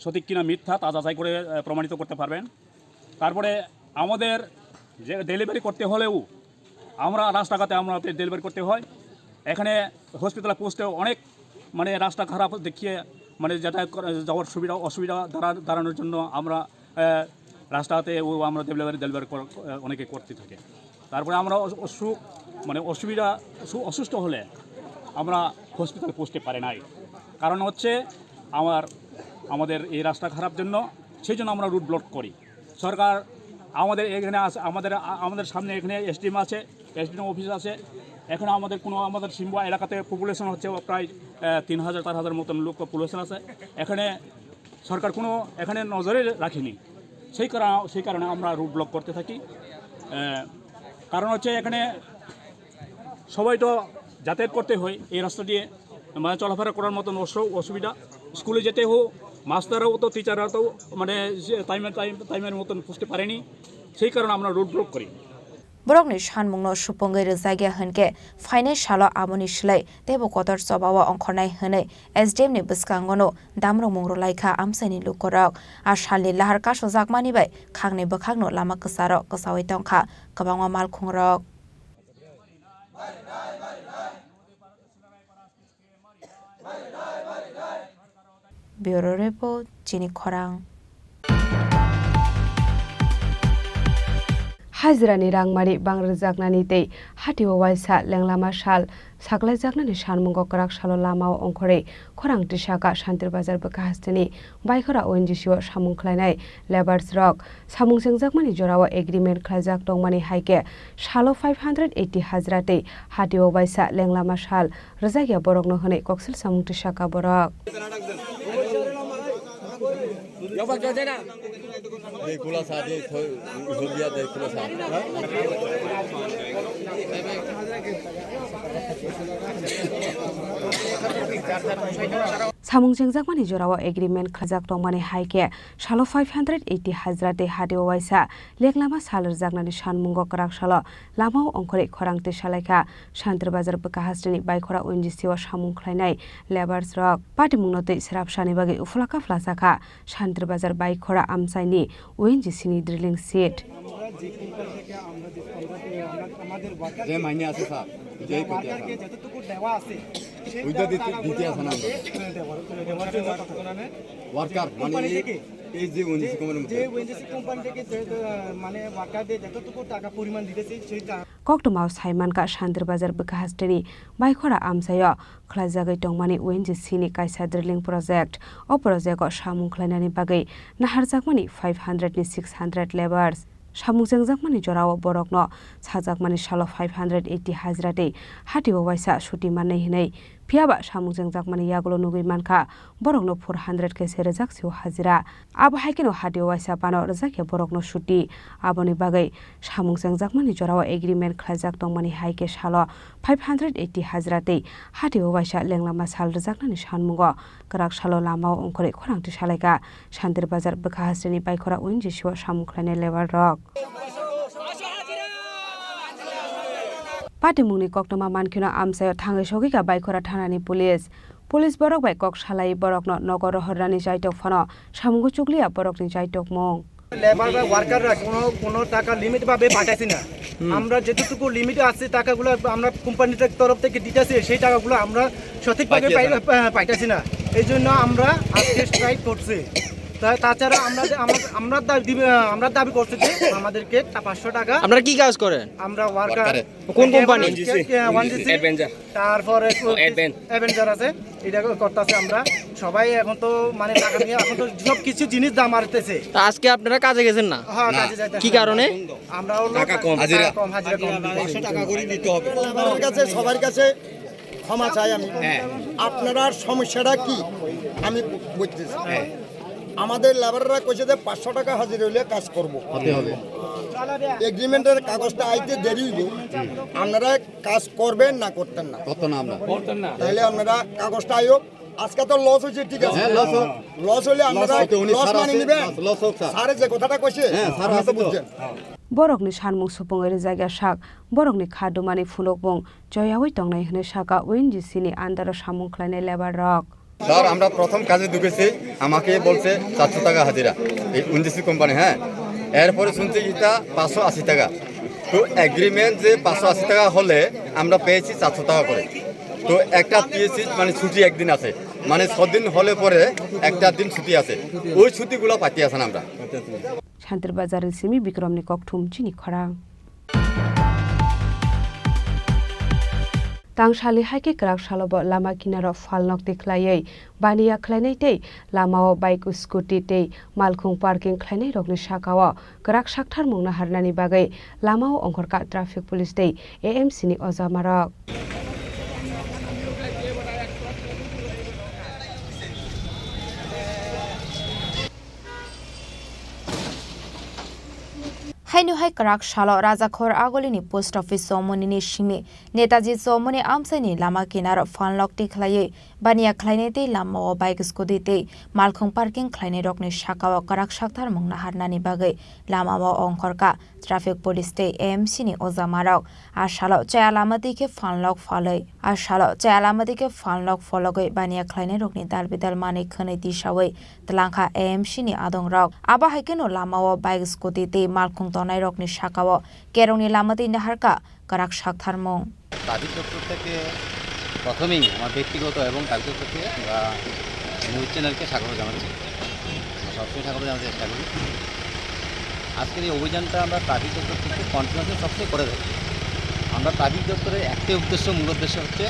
সঠিক কিনা মিথ্যা তা যাচাই করে, আহ, প্রমাণিত করতে পারবেন। তারপরে আমাদের যে ডেলিভারি করতে হলেও আমরা রাস্তাঘাটে আমরা ডেলিভারি করতে হয়। এখানে হসপিটালে পৌঁছতে অনেক মানে রাস্তা খারাপ দেখিয়ে মানে যাতায়াত করা, যাওয়ার সুবিধা অসুবিধা দাঁড়া-, দাঁড়ানোর জন্য আমরা, আহ, রাস্তাতে ও আমরা ডেলিভারি, ডেলিভারি কর-, আহ, অনেকে করতে থাকে। তারপরে আমরা অস-, অসুখ মানে অসুবিধা, অসু-, অসুস্থ হলে আমরা হসপিটালে পৌঁছতে পারি নাই। কারণ হচ্ছে আমার, আমাদের এই রাস্তা খারাপ জন্য, সেই জন্য আমরা রুট ব্লক করি। সরকার আমাদের এখানে আছে, আমাদের, আ-, আমাদের সামনে এখানে এসডিএম আছে, এসডিএম অফিস আছে। এখানে আমাদের কোনো, আমাদের সিম্বুয়া এলাকাতে পপুলেশন হচ্ছে প্রায়, আহ, তিন হাজার, চার হাজার মতন লোক পপুলেশন আছে। এখানে সরকার কোনো এখানে নজরে রাখেনি। সেই কারণে, সেই কারণে আমরা রুট ব্লক করতে থাকি। আহ, কারণ হচ্ছে এখানে সবাই তো যাতায়াত করতে হয় এই রাস্তা দিয়ে, মানে চলাফেরা করার মতন অসু-, অসুবিধা। স্কুলে যেতে হোক, মাস্টাররাও তো, টিচাররা তো মানে যে টাইমে, টাইম, টাইমের মতন পৌঁছতে পারেনি, সেই কারণে আমরা রুট ব্লক করি। Borokni sanmungno supungwi rwjakya hwnkhe phainai salo aboni slai teibo kotor chobao ongkhornai hwnwi S D M ni bwskango no damrokmung rwlaikha amchaini lukurok. A salni lahar kasojakmani bai khakni bwkhakno lama kwcharo kwchaui tongkha kwbangma malkhungrok. Bureau Report, Chini Khorang. Hajirani rangmari bang rwjaknani tei hatio waisa lenglama sal saklaijaknani sanmungo kwrak salo lamao ongkhorwi khorang tisaka Shantir Bazar bwkha hasteni Baikhora O N G C o samung khlainai labors rok. Samung chengjakmani jorao agreement khlaijak tongmani hai khe salo five hundred eighty hajra tei hatio waisa lenglama sal rwjakya borokno hwnwi koksil samung tisaka borok. Dei khulasa, dei thoi, hodiya dei khulasa. Samung chengjakmani jorao agreement khlajak tongmani hai khe salo five hundred eighty hajra tei hatio waisa lenglama sal rwjaknani sanmungo kwrak salo lamao ongkhorwi khorang twi salaikha Shantir Bazar bwkha hasteni Baikhora O N G C o samung khlainai labors rok. Patimungno twi srapsani bagwi uphulaka phlajakha Shantir Bazar Baikhora amchaini O N G C ni drilling seat. আমরা যে কোম্পানি থেকে আমরা যে কন্ট্রাক্টে আমরা আমাদের ওয়ার্কার যে মাইনে আছে স্যার, যে ওয়ার্কারকে যতটুকু দেওয়া আছে, সেই ওইটা দিতে, টাকাগুলো দিতে আছে না আমরা? হ্যাঁ, দেওয়ার, দেওয়ার জন্য কথা বলা নেই। ওয়ার্কার মানে কোম্পানি এই, থেকে এই যে ওএনজিসি যে, কোম্পানির মধ্যে যে ওএনজিসি কোম্পানি থেকে যে, আহ, মানে ওয়ার্কারদের যতটুকু টাকা পরিমাণ দিতেছে, সেই টা- Koktwmao sai mankha Shantir Bazar bwkha hasteni Baikhora amchaio khlaijagwi tongmani O N G C ni kaisa drilling project. O project o samung khlainani bagwi naharjakmani five hundred ni six hundred labours. Samung chengjakmani jorao borokno sajakmani salo five hundred eighty hajra tei hatio waisa suti mannai hwnwi. Phiyaba samung chengjakmani yagulo nugwi mankha borokno four hundred khe se rwjak sio hajira. Abo hai kheno hatio waisa pano rwjakya borokno suti. Aboni bagwi samung chengjakmani jorao agreement khlaijak tongmani hai khe salo five hundred eighty hajra tei hatio waisa lenglama sal rwjaknani sanmungo kwrak salo lamao ongkhorwi khorang twi salaikha Shantir Bazar bwkha hasteni Baikhora O N G C o samung khlainai labour rok. Patimungni koktwma mankheno amchaio thangwi sogwikha Baikhora thanani police. Police borok bai kok salai borokno nogo rohornani jaitok phano samungo chukliya borokni jaitokmung. Labour বা ওয়ার্কাররা কোনো, কোনো টাকা লিমিট ভাবে পাঠাইছে না। হুম। আমরা যতটুকু লিমিট আছে টাকাগুলো আমরা কোম্পানির তরফ থেকে দিতেছি, সেই টাকাগুলো আমরা সঠিকভাবে পাইতেছে পাই-, না। পা-, পাইতেছি না। এই জন্য আমরা আজকে স্ট্রাইক করছি। তা-, তাছাড়া আমরা যে, আমরা, আমরা দাবি দিবে-, আমরা দাবি করছি যে আমাদেরকে তা পাঁচশো টাকা। আপনারা কি কাজ করেন? আমরা ওয়ার্কার। ওয়ার্কারে। কোন কোম্পানি? O N G C. হ্যাঁ, ওয়ান জি সি। অ্যাডভেঞ্চার। তারপরে ও, অ্যাডভেন। অ্যাভেঞ্জার আছে, এটা করতেছে আমরা। সবাই এখন তো মানে টাকা নিয়ে এখন তো সব কিছু জিনিস দাম বাড়তেছে। তা আজকে আপনারা কাজে গেছেন না? হ্যাঁ, না। কাজে যাইতেছে। কি কারণে? আমরা হলো টাকা কম। টাকা হাজিরা। কম, হাজিরা কম দিতেছে। পাঁচশো টাকা করে দিতে হবে। লেবারের কাছে, সবার কাছে ক্ষমা চাই আমি। হ্যাঁ। আপনার সমস্যাটা কি? আমি বু-, বুঝতেছি। হ্যাঁ। আমাদের লেবাররা কইছে যে পাঁচশো টাকা হাজিরা হইলে কাজ করব। হতে হবে। এগ্রিমেন্টের কাগজটা আইতে দেরি হইব। আপনারা কাজ করবেন না করতেন না? করতো না আমরা। তাহলে আপনারা কাগজটা আইও। আজকে তো লস হয়েছে, ঠিক আছে। হ্যাঁ, লস হোক। লস হইলে আপনারা লস হইতে উনি লস স্যার মানি আছে, নিবেন। লস, লস হোক স্যার। স্যারে যে কথাটা কইছে, হ্যাঁ, স্যার আপনি আছে তো তো। বুঝছেন। Borokni sanmung supungwi rijak ya sak, borokni kha dumani phunukmung choyawi tongnai hwnwi sakha O N G C ni under o samung khlainai labour rok. Sir, আমরা প্রথম কাজে ঢুকেছি, আমাকে বলছে চারশো টাকা হাজিরা, এই এনজিসি কোম্পানি, হ্যাঁ। এরপরে শুনছি এটা পাঁচশো আশি টাকা। তো এগ্রিমেন্ট যে পাঁচশো আশি টাকা হলে আমরা পেয়েছি চারশো টাকা করে। তো একটা পেয়েছি, মানে ছুটি একদিন আছে, মানে ছদিন হলে পরে একটা দিন ছুটি আছে, ওই ছুটিগুলো পাইতে আছেন আমরা। Santir Bazar ni simi Bikrom ni kokthum chini khorang. Tang sali hai khe kwrak salo bo lama kinaro phalnok tikhlaiwi baniya khlainai tei lamao bike, scooty tei malkhung parking khlainai rokni sakao kwrak sakthar mungna harnani bagwi lamao ongkhorkha traffic police tei A M C ni ojamarok. Haino hai kwrak salo Rajakhor Agolini post office chomoni ni simi Netaji chomoni amchaini lama kinaro phalnok tikhlaiwi baniya khlainai tei lamao bike, scooty tei malkhung parking khlainai rokni sakao kwrak sakthar mungna harnani bagwi lamao ongkhorkha traffic police tei A M C ni ojamarok. A salo chaya lama twi khe phalnok phalwi, a salo chaya lama twi khe phalnok phologwi baniya khlainai rokni dal bidal manwi khwnwi tisawi twlangkha A M C ni adongrok. Abo hai kheno lamao bike, scooty tei malkhung tongnai rokni sakao kerongni lama twi naharkha kwrak saktharmung. দাবি তত্ত্ব থেকে প্রথমেই আমার ব্যক্তিগত এবং দাবি তত্ত্ব থেকে আমরা নিউজ চ্যানেলকে স্বাগত জানাচ্ছি। আমরা সবসময় স্বাগত জানাতে চেষ্টা করি। আজকের এই অভিযানটা আমরা ট্রাফিক দপ্তর থেকে কন্টিনিউয়াসলি সবসময় করে থাকি। আমরা ট্রাফিক দপ্তরের একটাই উদ্দেশ্য, মূল উদ্দেশ্য হচ্ছে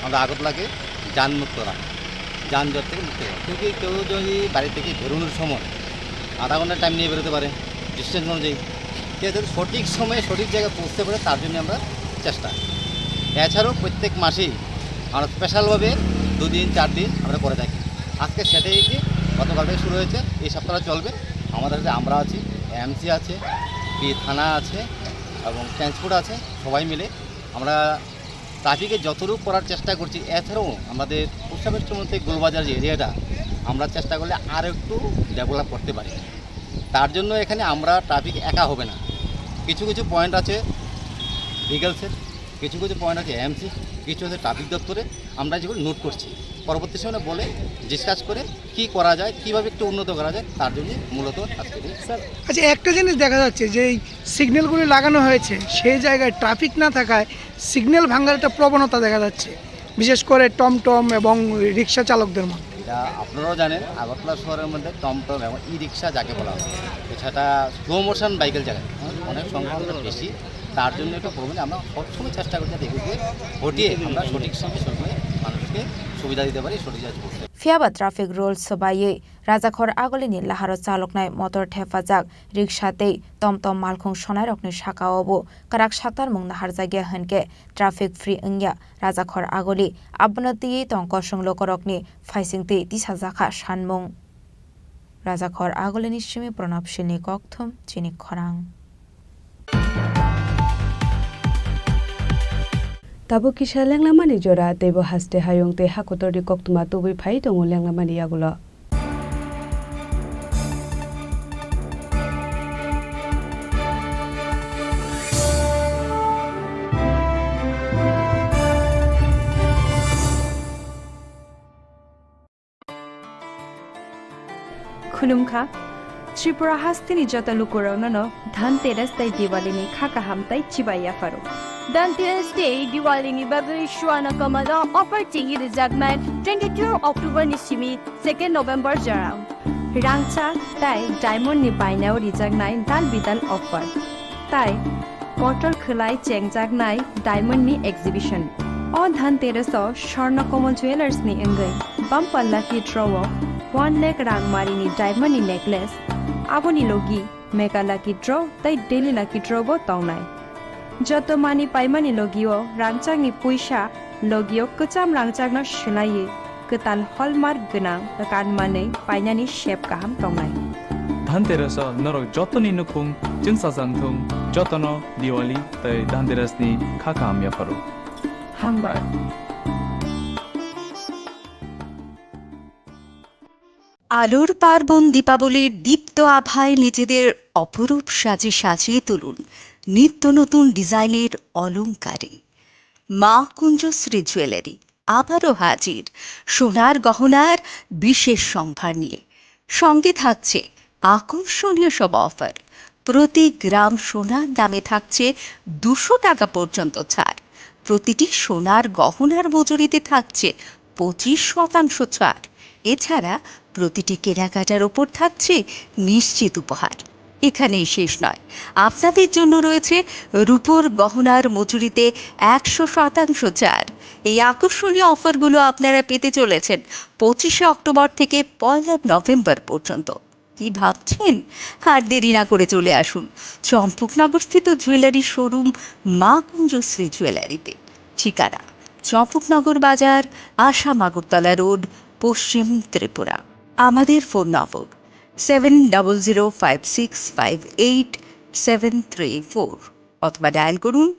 আমরা আগরতলাকে যানমুক্ত রাখা, যানজট থেকে মুক্ত রাখা। কিন্তু কেউ যদি বাড়ি থেকে বেরোনোর সময় আধা ঘন্টা টাইম নিয়ে বেরোতে পারে, ডিস্টেন্স অনুযায়ী, ঠিক আছে, সঠিক সময়ে সঠিক জায়গায় পৌঁছতে পারে, তার জন্য আমরা চেষ্টা। এছাড়াও প্রত্যেক মাসেই আমরা স্পেশালভাবে দুদিন, চার দিন আমরা করে থাকি। আজকে সেটাই কি গতকাল থেকে শুরু হয়েছে, এই সপ্তাহটা চলবে। আমাদের সাথে আমরা আছি, এএমসি আছে, বি থানা আছে এবং ট্রান্সপোর্ট আছে, সবাই মিলে আমরা ট্রাফিকে যতটুকু করার চেষ্টা করছি। এছাড়াও আমাদের পোস্ট অফিস মধ্যে গোলবাজার যে এরিয়াটা, আমরা চেষ্টা করলে আরও একটু ডেভেলপ করতে পারি। তার জন্য এখানে আমরা ট্রাফিক একা হবে না, কিছু কিছু পয়েন্ট আছে ভিগেলসের, কিছু কিছু পয়েন্ট আছে এএমসি, কিছু আছে ট্রাফিক দপ্তরে। আমরা যেগুলো নোট করছি, পরবর্তী সময় বলে ডিসকাস করে কি করা যায়, কিভাবে একটু উন্নত করা যায়, তার জন্য মূলত আজকে এই স্যার, আচ্ছা, একটা জিনিস দেখা যাচ্ছে যে এই সিগন্যালগুলি লাগানো হয়েছে, সেই জায়গায় ট্রাফিক না থাকায় সিগন্যাল ভাঙার একটা প্রবণতা দেখা যাচ্ছে, বিশেষ করে টমটম এবং রিক্সা চালকদের মধ্যে। এটা আপনারাও জানেন, আগরতলা শহরের মধ্যে টমটম এবং ই রিক্সা যাকে বলা হয়, এছাড়া স্লো মোশন বাইকের জায়গায় অনেক সংখ্যা আমাদের বেশি। তার জন্য একটু প্রবলেম। আমরা সবসময় চেষ্টা করি যাতে এগুলোকে ঘটিয়ে আমরা সঠিক সময় সঠিক মানুষকে সুবিধা দিতে পারি, সঠিক কাজ করতে পারি। Phiya ba traffic rules swbaiwi Rajakhor Agolini laharo chaloknai motor thepajak riksha tei tomtom malkhung sonairokni sakao bo kwrak saktarmung naharjakya hwnkhe traffic free wngya Rajakhor Agoli. Abono twiwi tong kosong lokorokni phaising twi tisajakha sanmung. Rajakhor Agolini simi Pranab Silni kokthum chini khorang. Tabuk kisa lenglamani jora, teibo haste hayung tei hakotorni koktwma tubui phai tongo lenglamani yagulo. Khulumkha. Tripura hasteni joto lukurokno no Dhanteras tei Diwali ni kha kaham tei chibai yapharo. Dhanteras tei Diwali ni bagwi Swarna Kamala offer tei rijak mai twenty-two October ni simi second November jora. Rangchak tai diamond ni bainao rijaknai dal bidal offer. Tai kotor khwlai chengjaknai diamond ni exhibition. O Dhanteras o Swarna Kamal Jewellers ni wngwi bumper lucky draw o one lakh rang mari ni diamond ni necklace, aboni logi mega lucky draw tai daily lucky draw bo tongnai. Joto mani paimani logio rangchakni puisa logio kwcham rangchakno swlaiwi kwtal hallmark gwnang kanmanwi painani sep kaham tongnai. Dhanteras o norok jotoni nukhung chwngsajak thung, jotono Diwali tei Dhanteras ni kha kaham yapharo. Hambai. আলোর পার্বণ দীপাবলির দীপ্ত আভায় নিজেদের অপরূপ সাজে সাজিয়ে তুলুন নিত্য নতুন ডিজাইনের অলংকারে। মা কুঞ্জশ্রী জুয়েলারি আবারও হাজির সোনার গহনার বিশেষ সম্ভার নিয়ে। সঙ্গে থাকছে আকর্ষণীয় সব অফার। প্রতি গ্রাম সোনার দামে থাকছে দুশো টাকা পর্যন্ত ছাড়। প্রতিটি সোনার গহনার মজুরিতে থাকছে পঁচিশ শতাংশ ছাড়। এছাড়া প্রতিটি কেনাকাটার ওপর থাকছে নিশ্চিত উপহার। এখানেই শেষ নয়, আপনাদের জন্য রয়েছে রূপোর গহনার মজুরিতে একশো শতাংশ ছাড়। এই আকর্ষণীয় অফারগুলো আপনারা পেতে চলেছেন পঁচিশে অক্টোবর থেকে পয়লা নভেম্বর পর্যন্ত। কি ভাবছেন? আর দেরি না করে চলে আসুন চম্পকনগরস্থিত জুয়েলারি শোরুম মা কুঞ্জশ্রী জুয়েলারিতে। ঠিকানা: চম্পকনগর বাজার, আসাম আগরতলা রোড, পশ্চিম ত্রিপুরা। আমাদের ফোন নম্বর seven double zero five six five eight seven three four, অথবা ডায়াল করুন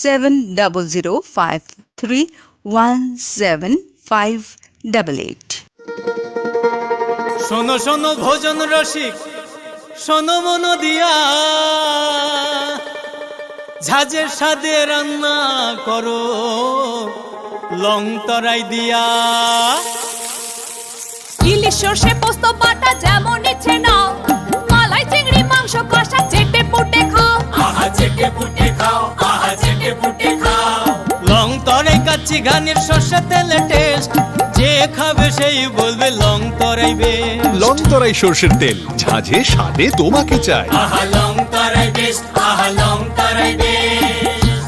seven double zero five three one seven five double eight. শোনো শোনো ভোজন রসিক, শোনো মন দিয়া, ঝাঁঝের স্বাদে রান্না করো লং তরাই দিয়া। ইলিশ সর্ষে পোস্ত বাটা যেমন ইচ্ছে নাও, মালাই চিংড়ি মাংস কষা চেটে পুটে খাও। আহা চেটে পুটে খাও, আহা চেটে পুটে খাও। লং তরাই কাচ্চি ঘানির সর্ষে তেলে টেস্ট, যে খাবে সেই বলবে লং তরাই বেস্ট। লং তরাই সর্ষের তেল, ঝাঁঝে স্বাদে তোমাকে চাই। আহা লং তরাই বেস্ট, আহা লং তরাই best.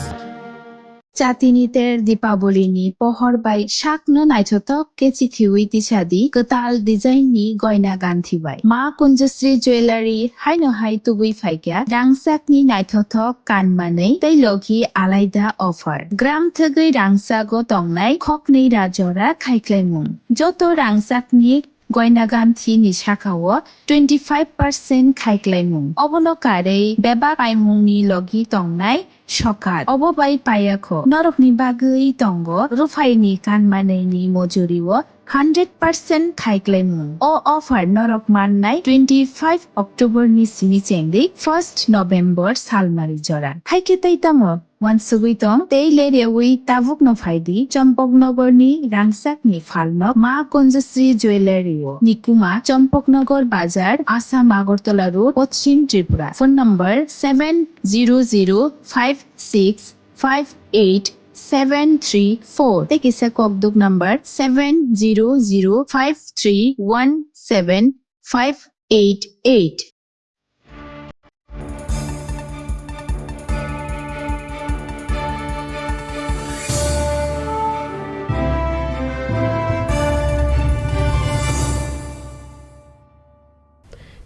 Chatini ter Dipaboli ni pohor bai sakno naithothok khe chithiwi tisadi kwtal design ni goina ganthi bai. Ma Kunjasri Jewellery haino hai tubui phaikha rangchak ni naithothok kanmanwi tei logi alaida offer. Gram thwgwi rangchago tongnai khoknwi ra jora khaiklaimung. Joto rangchak ni goina ganthi ni saka o twenty five percent khaiklaimung. Obono karwi bebak paimung ni logi tongnai sokat. Obo bai payakho. Norokni bagwi tongo ruphaini kanmanwi ni mojuri o hundred percent khaiklaimung. O offer norok mannai twenty five October ni simi chengdi first November salmari jora. Haikhe tei tamo? Wansugwi tong, tei lerwi tabukno phaidi Champaknagar ni rangchak ni phalno Ma Kunjasri Jewellery o. Nikuma Champaknagar Bazar, Assam Agartala Road, Poschim Tripura. Phone number seven zero zero five six five eight seven three four. Tei kisa kokduk number seven zero zero five three one seven five eight eight.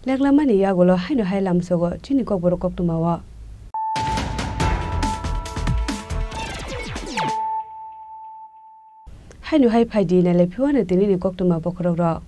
Leklamani yagulo haino hai lamsogo chini kokborok koktwma o. Haino hai phaidi nailai phiwano tinini koktwma bokhorok rok.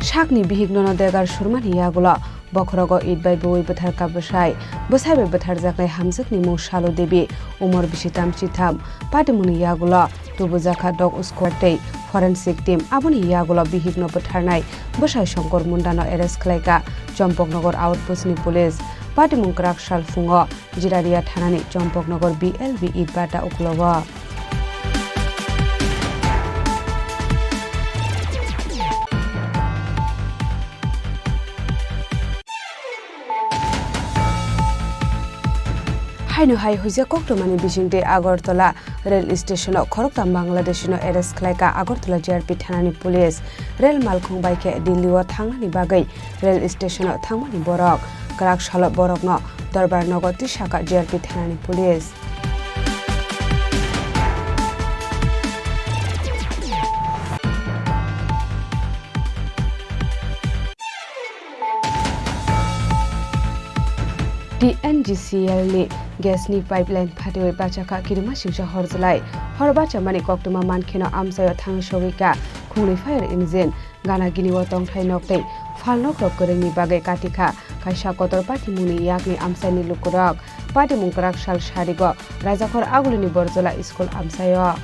Sakni bihik nono degar surmani yagulo bokhorogo it bai bui bwtharkha bwsai. Bwsai bai bwtharjaknai hamjwkni mung Salo Devi, umor bisi tamchi tham. Patimungni yagulo tubujakha dog squad tei forensic team. Aboni yagulo bihikno bwtharnai bwsai Shankar Mundano arrest khlaikha Champaknagar outpost ni police. Patimung kwrak sal phungo Jirania thanani Champaknagar B L B Itbata uklogo. Haino hai huijak koktwmani bisingtwi Agartala rail station-o khoroktham Bangladeshino arrest khlaikha Agartala G R P thanani police. Rail malkhung bai khe Delhi-o thangnani bagwi rail station-o thangmani borok. Kwrak salo borokno Dorbar nogo tisakha G R P thanani police. T N G C L ni gas ni pipeline phatiwi bachakha kirima singsa horjlai. Hor bachamani koktwma mankheno amchaio thangwi sogwikha khungni fire engine, gana gini o tongthai nok tei phalnokrok kwrwngni bagwi katikha kaisa kotor patimungni yakni amchaini lukurok. Patimung kwrak sal sarigo Rajakhor Agulini Borjola School amchaio.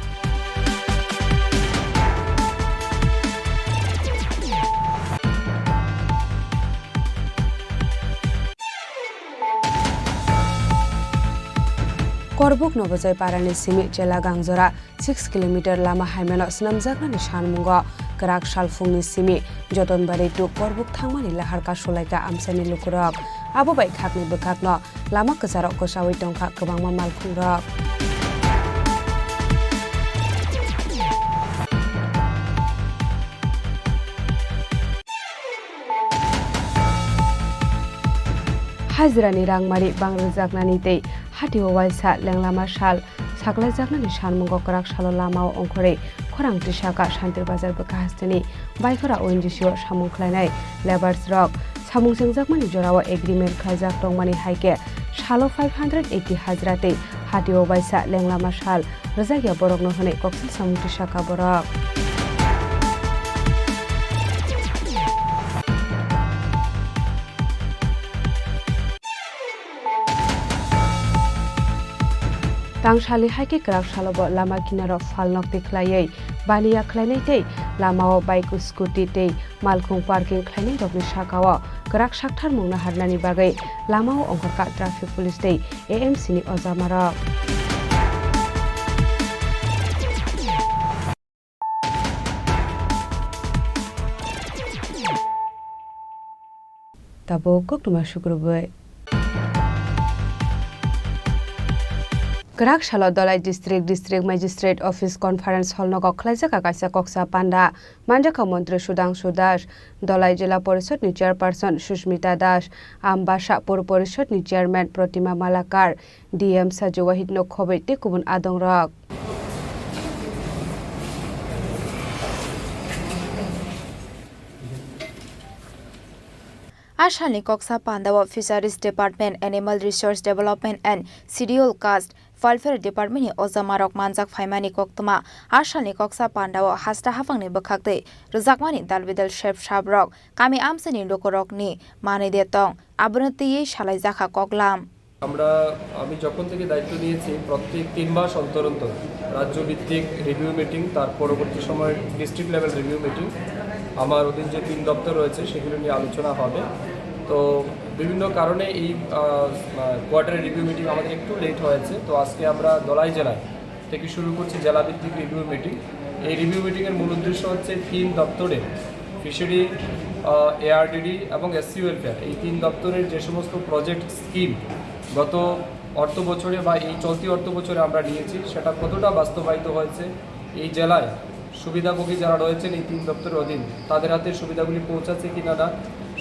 Korbuk Nobojai parani simi Chela Gangjora six kilometer lama haimano swnamjaknani sanmungo kwrak salphungni simi Jotonbari to Korbuk thangmani lahar kasulaikha amchaini lukurok. Abo bai khakni bwkhakno lama kwcharok kwchaui tongkha kwbangma malkhungrok. Hajirani rangmari bang rwjaknani tei hatio waisa lenglama sal saklaijaknani sanmungo kwrak salo lamao ongkhorwi khorang tisaka Shantir Bazar bwkha hasteni Baikhora O N G C o samung khlainai labours rok. Samung chengjakmani jorao agreement khlaijak tongmani hai khe salo five hundred eighty hajra tei hatio waisa lenglama sal rwjakya borokno hwnwi koksil samung tisaka borok. Tangsali hai khe kwrak salobo lama kinaro phalnok tikhlaiwi baniya khlainai tei lamao bike, scooty tei malkhung parking khlainairokni sakao kwrak saktharmung naharnani bagwi lamao ongkhorkha traffic police tei A M C ni ojamarok. Tabuk koktwma sukrubwi. Kwrak salo Dhalai District, District Magistrate Office Conference Hall nogo khlaijak kaisa koksa panda. Manjakha Montri Sudhangshu Das, Dhalai Jila Porishad ni Chairperson Sushmita Das, Ambasa Pur Porishad ni Chairman Protima Malakar, D M Saji Wahid no khobwi tei kubun adongrok. A salni koksa pandao Fisheries Department, Animal Resource Development and Scheduled Caste Welfare Department ni ojamarok manjak phaimani koktwma. A salni koksa pandao hasta haphangni bwkhaktwi rwjakmani dalbidal sep saprok, kami amchaini lukurokni manwi de tong, abono twiwi salaijakha koklam. আমরা, আমি যখন থেকে দায়িত্ব নিয়েছি, প্রত্যেক তিন মাস অন্তর অন্তর রাজ্যভিত্তিক রিভিউ মিটিং, তার পরবর্তী সময় ডিস্ট্রিক্ট লেভেল রিভিউ মিটিং, আমার অধীন যে তিন দপ্তর রয়েছে সেগুলো নিয়ে আলোচনা হবে। তো বিভিন্ন কারণে এই, আহ, আহ, কোয়ার্টারলি রিভিউ মিটিং আমাদের একটু লেট হয়েছে। তো আজকে আমরা দলাই জেলায় থেকে শুরু করছি জেলাভিত্তিক রিভিউ মিটিং। এই রিভিউ মিটিংয়ের মূল উদ্দেশ্য হচ্ছে তিন দপ্তরে, ফিশারি, আহ, এআরডিডি এবং এসসি ওয়েলফেয়ার, এই তিন দপ্তরের যে সমস্ত প্রজেক্ট স্কিম গত অর্থ বছরে বা এই চলতি অর্থ বছরে আমরা নিয়েছি, সেটা কতটা বাস্তবায়িত হয়েছে, এই জেলায় সুবিধাভোগী যারা রয়েছেন এই তিন দপ্তরের অধীন, তাদের হাতে সুবিধাগুলি পৌঁছাচ্ছে কিনা না,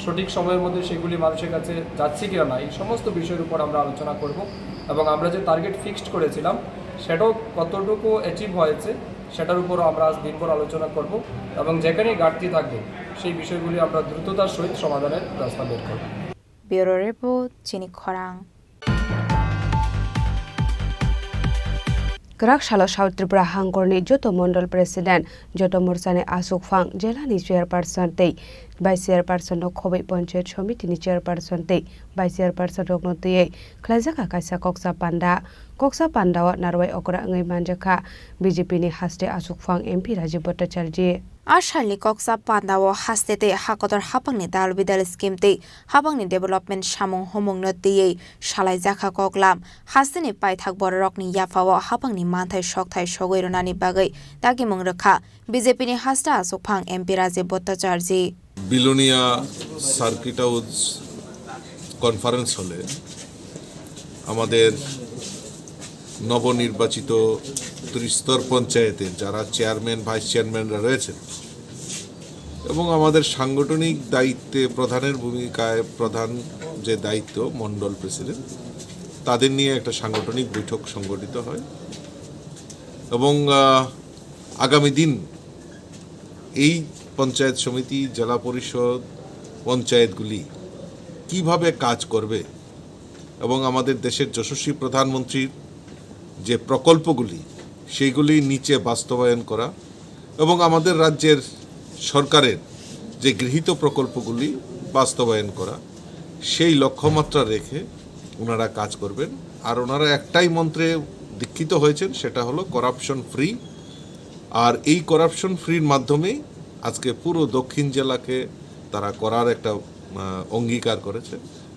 সঠিক সময়ের মধ্যে সেগুলি মানুষের কাছে যাচ্ছে কিনা না, এই সমস্ত বিষয়ের উপর আমরা আলোচনা করব। এবং আমরা যে টার্গেট ফিক্সড করেছিলাম, সেটাও কতটুকু অ্যাচিভ হয়েছে, সেটার উপরও আমরা আজ দিনভর আলোচনা করব এবং যেখানেই ঘাটতি থাকবে, সেই বিষয়গুলি আমরা দ্রুততার সহিত সমাধানের ব্যবস্থা বের করব। Bureau Report, Chini Khorang. Kwrak salo South Tripura hangkorni joto mondol president, joto morchani aswk phang, jelani chairperson tei vice chairperson no khobwi panchayat somiti ni chairperson tei vice chairperson rokno twiwi khlaijak kaisa koksa panda. Koksa pandao narwai okra wngwi manjakha B J P ni haste aswk phang M P Rajiv Bhattacharjee. A salni koksa pandao haste tei hakotor haphangni dal bidal scheme tei haphangni development samung humungno twiwi salaijakha koklam. Hasteni paithak bororokni yaphao haphangni manthai sokthai sogwi rwnani bagwi dagimung rwkha B J P ni haste aswk phang M P Rajiv Bhattacharjee. Belonia circuit house conference হলে আমাদের নবনির্বাচিত ত্রিস্তর পঞ্চায়েতের যারা chairman, vice চেয়ারম্যানরা রয়েছেন এবং আমাদের সাংগঠনিক দায়িত্বে প্রধানের ভূমিকায় প্রধান যে দায়িত্ব, মণ্ডল প্রেসিডেন্ট, তাদের নিয়ে একটা সাংগঠনিক বৈঠক সংগঠিত হয় এবং, আহ, আগামী দিন এই পঞ্চায়েত সমিতি, জেলা পরিষদ, পঞ্চায়েতগুলি কিভাবে কাজ করবে এবং আমাদের দেশের যশস্বী প্রধানমন্ত্রীর যে প্রকল্পগুলি, সেইগুলি নিচে বাস্তবায়ন করা এবং আমাদের রাজ্যের সরকারের যে গৃহীত প্রকল্পগুলি বাস্তবায়ন করা, সেই লক্ষ্যমাত্রা রেখে ওনারা কাজ করবেন। আর ওনারা একটাই মন্ত্রে দীক্ষিত হয়েছেন, সেটা হলো করাপশন ফ্রি। আর এই করাপশন ফ্রির মাধ্যমেই আজকে পুরো দক্ষিণ জেলাকে তারা করার একটা, আহ, অঙ্গীকার করেছে।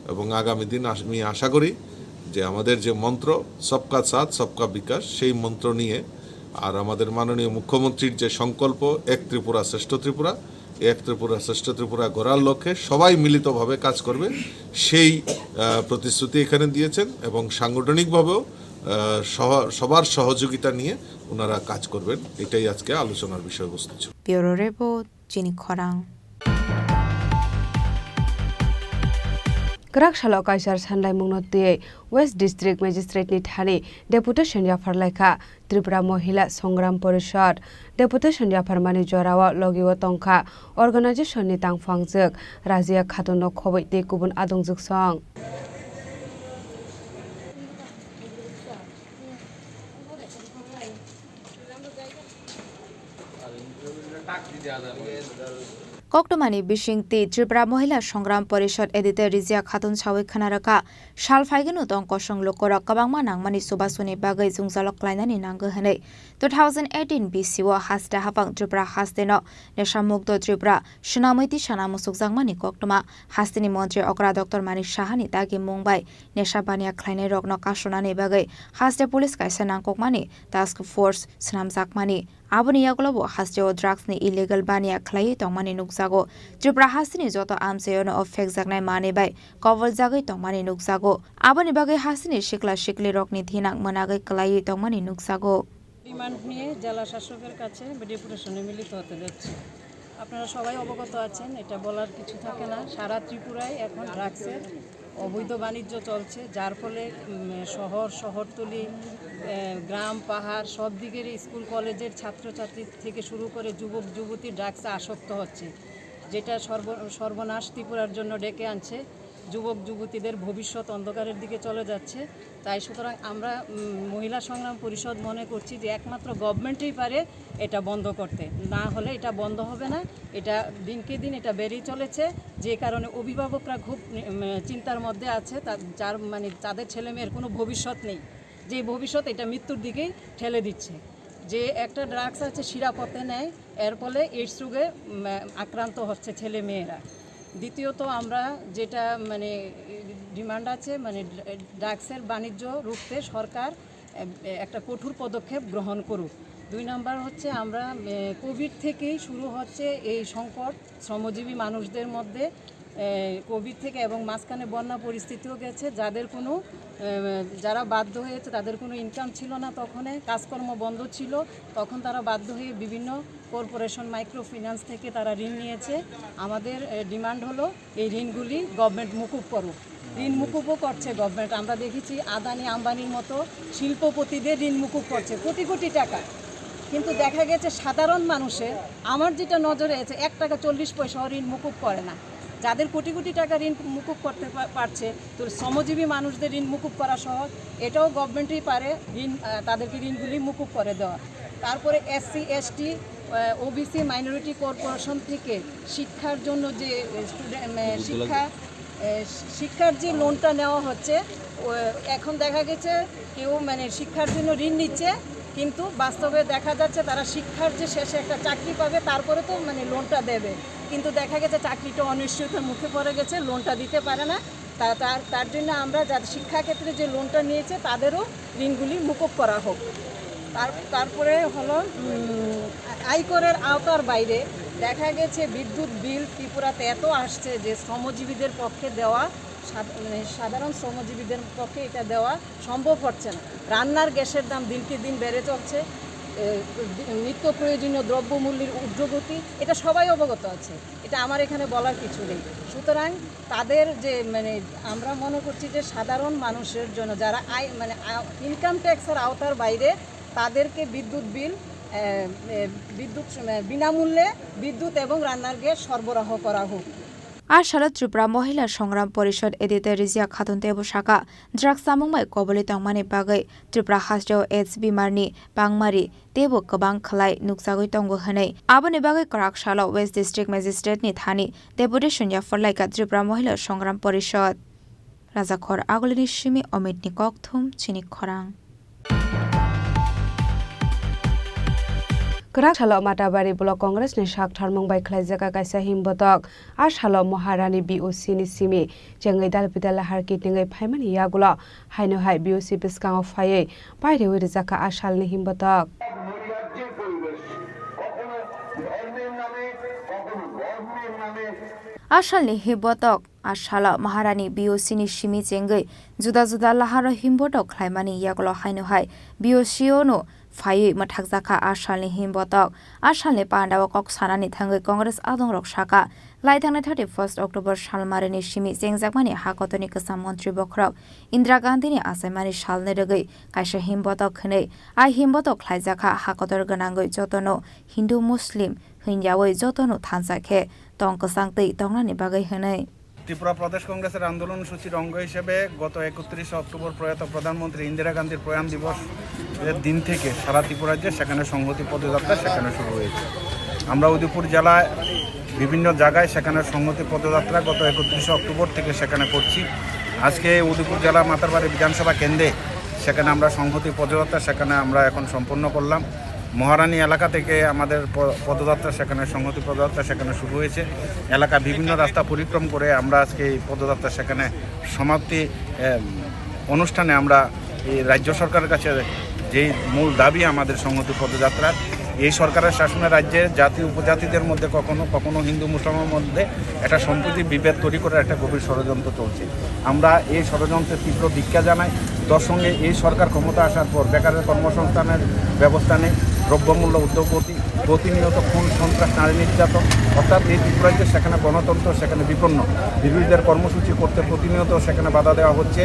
এবং আগামী দিন আশ-, আমি আশা করি যে আমাদের যে মন্ত্র সবকা সাথ সবকা বিকাশ, সেই মন্ত্র নিয়ে আর আমাদের মাননীয় মুখ্যমন্ত্রীর যে সংকল্প এক ত্রিপুরা শ্রেষ্ঠ ত্রিপুরা, এক ত্রিপুরা শ্রেষ্ঠ ত্রিপুরা গড়ার লক্ষ্যে সবাই মিলিতভাবে কাজ করবে, সেই, আহ, প্রতিশ্রুতি এখানে দিয়েছেন এবং সাংগঠনিকভাবেও, আহ, সহ-, সবার সহযোগিতা নিয়ে ওনারা কাজ করবেন, এটাই আজকে আলোচনার বিষয়বস্তু ছিল। Bureau Report, Chini Khorang. Kwrak salo kaisar sanlaimungno twiwi West District Magistrate ni thani deputation yaphar laikha Tripura Mohila Songram Porishad. Deputation yapharmani jorao logio tongkha organization ni tangphangjwk Razia Khatun no khobwi tei kubun adongjwk song. Koktwmani bisingtwi Tripura Mohila Songram Porishad editor Rizia Khatun sawi khna rwkha, sal phaigwno tong kosong lukurok kwbangma nangmani chubasuni bagwi jwngjalo klainani nango hwnwi. Two thousand eighteen B C o haste haphang Tripura hasteno Nesha Mukto Tripura swnamwi tisana musukjakmani koktwma. Hasteni montri okra Doctor Manik Sahani dagi mung bai nesha baniya khlainairokno kasonani bagwi haste police kaisa nangkukmani task force swnamjakmani. Aboni yagulobo hasteo drugs ni illegal baniya khlaiwi tongmani nukjago. Tripura hasteni joto amchaiono o phekjaknai manwi bai koboljagwi tongmani nukjago. Aboni bagwi hasteni sikla siklirokni thinang mwnagwi kwlaiwi tongmani nukjago. Demand নিয়ে জেলা শাসকের কাছে ডেপুটেশনে মিলিত হতে যাচ্ছি। আপনারা সবাই অবগত আছেন, এটা বলার কিছু থাকে না। সারা ত্রিপুরায় এখন ড্রাগসের অবৈধ বাণিজ্য চলছে, যার ফলে, উম, শহর, শহরতলি, এ, গ্রাম, পাহাড় সব দিকের স্কুল কলেজের ছাত্রছাত্রী থেকে শুরু করে যুবক যুবতী ড্রাগসে আসক্ত হচ্ছে, যেটা সর্ব-, সর্বনাশ ত্রিপুরার জন্য ডেকে আনছে। যুবক যুবতীদের ভবিষ্যৎ অন্ধকারের দিকে চলে যাচ্ছে। তাই সুতরাং আমরা, উম, মহিলা সংগ্রাম পরিষদ মনে করছি যে একমাত্র গভর্নমেন্টই পারে এটা বন্ধ করতে, না হলে এটা বন্ধ হবে না। এটা দিনকে দিন এটা বেড়েই চলেছে, যে কারণে অভিভাবকরা খুব, উম, চিন্তার মধ্যে আছে, তা-, যার মানে তাদের ছেলেমেয়ের কোনো ভবিষ্যৎ নেই, যে ভবিষ্যৎ এটা মৃত্যুর দিকেই ঠেলে দিচ্ছে। যে একটা ড্রাগস আছে শিরা পথে নেয়, এর ফলে এইডস রোগে, উম, আক্রান্ত হচ্ছে ছেলে মেয়েরা। দ্বিতীয়ত আমরা যেটা মানে ডিমান্ড আছে, মানে ড্রাগসের বাণিজ্য রুখতে সরকার এ, একটা কঠোর পদক্ষেপ গ্রহণ করুক। দুই নাম্বার হচ্ছে আমরা, এ, কোভিড থেকেই শুরু হচ্ছে এই সংকট শ্রমজীবী মানুষদের মধ্যে। এ, কোভিড থেকে এবং মাঝখানে বন্যা পরিস্থিতিও গেছে, যাদের কোনো, এ, যারা বাধ্য হয়েছে, তাদের কোনো ইনকাম ছিল না, তখনে কাজকর্ম বন্ধ ছিল, তখন তারা বাধ্য হয়ে বিভিন্ন কর্পোরেশন, মাইক্রো ফিন্যান্স থেকে তারা ঋণ নিয়েছে। আমাদের, এ, ডিমান্ড হলো এই ঋণগুলি গভর্নমেন্ট মুকুব করুক। ঋণ মুকুবও করছে গভর্নমেন্ট। আমরা দেখেছি আদানি আম্বানির মতো শিল্পপতিদের ঋণ মুকুব করছে কোটি কোটি টাকা, কিন্তু দেখা গেছে সাধারণ মানুষের, আমার যেটা নজরে আছে, এক টাকা চল্লিশ পয়সাও ঋণ মুকুব করে না। যাদের কোটি কোটি টাকা ঋণ মুকুব করতে পা-, পারছে, তো শ্রমজীবী মানুষদের ঋণ মুকুব করা সহজ, এটাও গভর্নমেন্টই পারে ঋণ, আহ, তাদেরকে ঋণগুলি মুকুব করে দেওয়া। তারপরে এসসি, এসটি, আহ, ওবিসি মাইনরিটি কর্পোরেশন থেকে শিক্ষার জন্য যে, আহ, স্টুডেন্ট, আহ, শিক্ষা, আহ, শিক্ষার যে লোনটা নেওয়া হচ্ছে, ও, এখন দেখা গেছে কেউ মানে শিক্ষার জন্য ঋণ নিচ্ছে, কিন্তু বাস্তবে দেখা যাচ্ছে তারা শিক্ষার যে শেষে একটা চাকরি পাবে, তারপরে তো মানে লোনটা দেবে, কিন্তু দেখা গেছে চাকরিটা অনিশ্চয়তার মুখে পড়ে গেছে, লোনটা দিতে পারে না। তা-, তার, তার জন্য আমরা যাদের শিক্ষাক্ষেত্রে যে লোনটা নিয়েছে, তাদেরও ঋণগুলি মুকুব করা হোক। তার, তারপরে হলো, উম, আয়করের আওতার বাইরে দেখা গেছে বিদ্যুৎ বিল ত্রিপুরাতে এত আসছে যে শ্রমজীবীদের পক্ষে দেওয়া সাধ-, মানে, সাধারণ শ্রমজীবীদের পক্ষে এটা দেওয়া সম্ভব হচ্ছে না। রান্নার গ্যাসের দাম দিনকে দিন বেড়ে চলছে, এ, নিত্য প্রয়োজনীয় দ্রব্যমূল্যের ঊর্ধ্বগতি, এটা সবাই অবগত আছে, এটা আমার এখানে বলার কিছু নেই। সুতরাং তাদের যে, মানে, আমরা মনে করছি যে সাধারণ মানুষের জন্য, যারা আয়, মানে, আ-, ইনকাম ট্যাক্সের আওতার বাইরে, তাদেরকে বিদ্যুৎ বিল, এ, এ, বিদ্যুৎ, এ, বিনামূল্যে বিদ্যুৎ এবং রান্নার গ্যাস সরবরাহ করা হোক। A salo Tripura Mohila Songram Porishod editor Rizia Khatun teibo saka, drugs samung bai koboli tongmani bagwi Tripura hasteo AIDS bimar ni pangmari teibo kwbang khlai nukjagwi tongo hwnwi. Aboni bagwi kwrak salo West District Magistrate ni thani deputation yapharlaikha Tripura Mohila Songram Porishod. Rajakhor Agulini simi Omitni kokthum chini khorang. Kwrak salo Matabari Block Congress ni sak tharmung bai khlaijak kaisa himbotok. A salo Maharani B O C ni simi chengwi dal bidal lahar kitingwi phaimani yagulo haino hai B O C bwskango phaiwi pairewi rijak kha a salni himbotok. A salni himbotok. A salo Maharani B O C ni simi chengwi juda juda laharo himbotok khlaimani yagulo haino hai B O C o no phaiwi mwthakjakha a salni himbotok. A salni pandao kok sanani thangwi Congress adongrok saka, laithangnai thirty first October salmarini simi chengjakmani hakotorni kwcham montri bokhorok Indira Gandhini achaimani salni rwgwi kaisa himbotok hwnwi. A himbotok khlaijakha hakotor gwnangwi jotono Hindu Muslim hwnyawi jotono thansa khe tong kwchang twi tongnani bagwi hwnwi. Tripura প্রদেশ কংগ্রেসের আন্দোলন সূচির অঙ্গ হিসেবে গত একত্রিশে অক্টোবর প্রয়াত প্রধানমন্ত্রী ইন্দিরা গান্ধীর প্রয়াণ দিবসের দিন থেকে সারা ত্রিপুরা রাজ্যে সেখানে সংহতি পদযাত্রা সেখানে শুরু হয়েছে। আমরা উদয়পুর জেলায় বিভিন্ন জায়গায় সেখানে সংহতি পদযাত্রা গত একত্রিশে অক্টোবর থেকে সেখানে করছি। আজকে উদয়পুর জেলা মাতারবাড়ি বিধানসভা কেন্দ্রে সেখানে আমরা সংহতি পদযাত্রা সেখানে আমরা এখন সম্পন্ন করলাম। মহারানী এলাকা থেকে আমাদের প-, পদযাত্রা সেখানে, সংহতি পদযাত্রা সেখানে শুরু হয়েছে। এলাকা বিভিন্ন রাস্তা পরিক্রম করে আমরা আজকে এই পদযাত্রা সেখানে সমাপ্তি, এ, অনুষ্ঠানে আমরা এই রাজ্য সরকারের কাছে যেই মূল দাবি আমাদের সংহতি পদযাত্রার, এই সরকারের শাসনে রাজ্যে জাতি উপজাতিদের মধ্যে কখনো কখনো হিন্দু মুসলমানের মধ্যে একটা সম্প্রীতি বিভেদ তৈরি করার একটা গভীর ষড়যন্ত্র চলছে। আমরা এই ষড়যন্ত্রের তীব্র ধিক্কার জানাই। তৎসঙ্গে এই সরকার ক্ষমতা আসার পর বেকারের কর্মসংস্থানের ব্যবস্থা নেই, দ্রব্যমূল্য ঊর্ধ্বগতি, প্রতিনিয়ত খুন, সন্ত্রাস, নারী নির্যাতন, অর্থাৎ এই ত্রিপুরাতে সেখানে গণতন্ত্র সেখানে বিপন্ন। বিরোধীদের কর্মসূচি করতে প্রতিনিয়ত সেখানে বাধা দেওয়া হচ্ছে।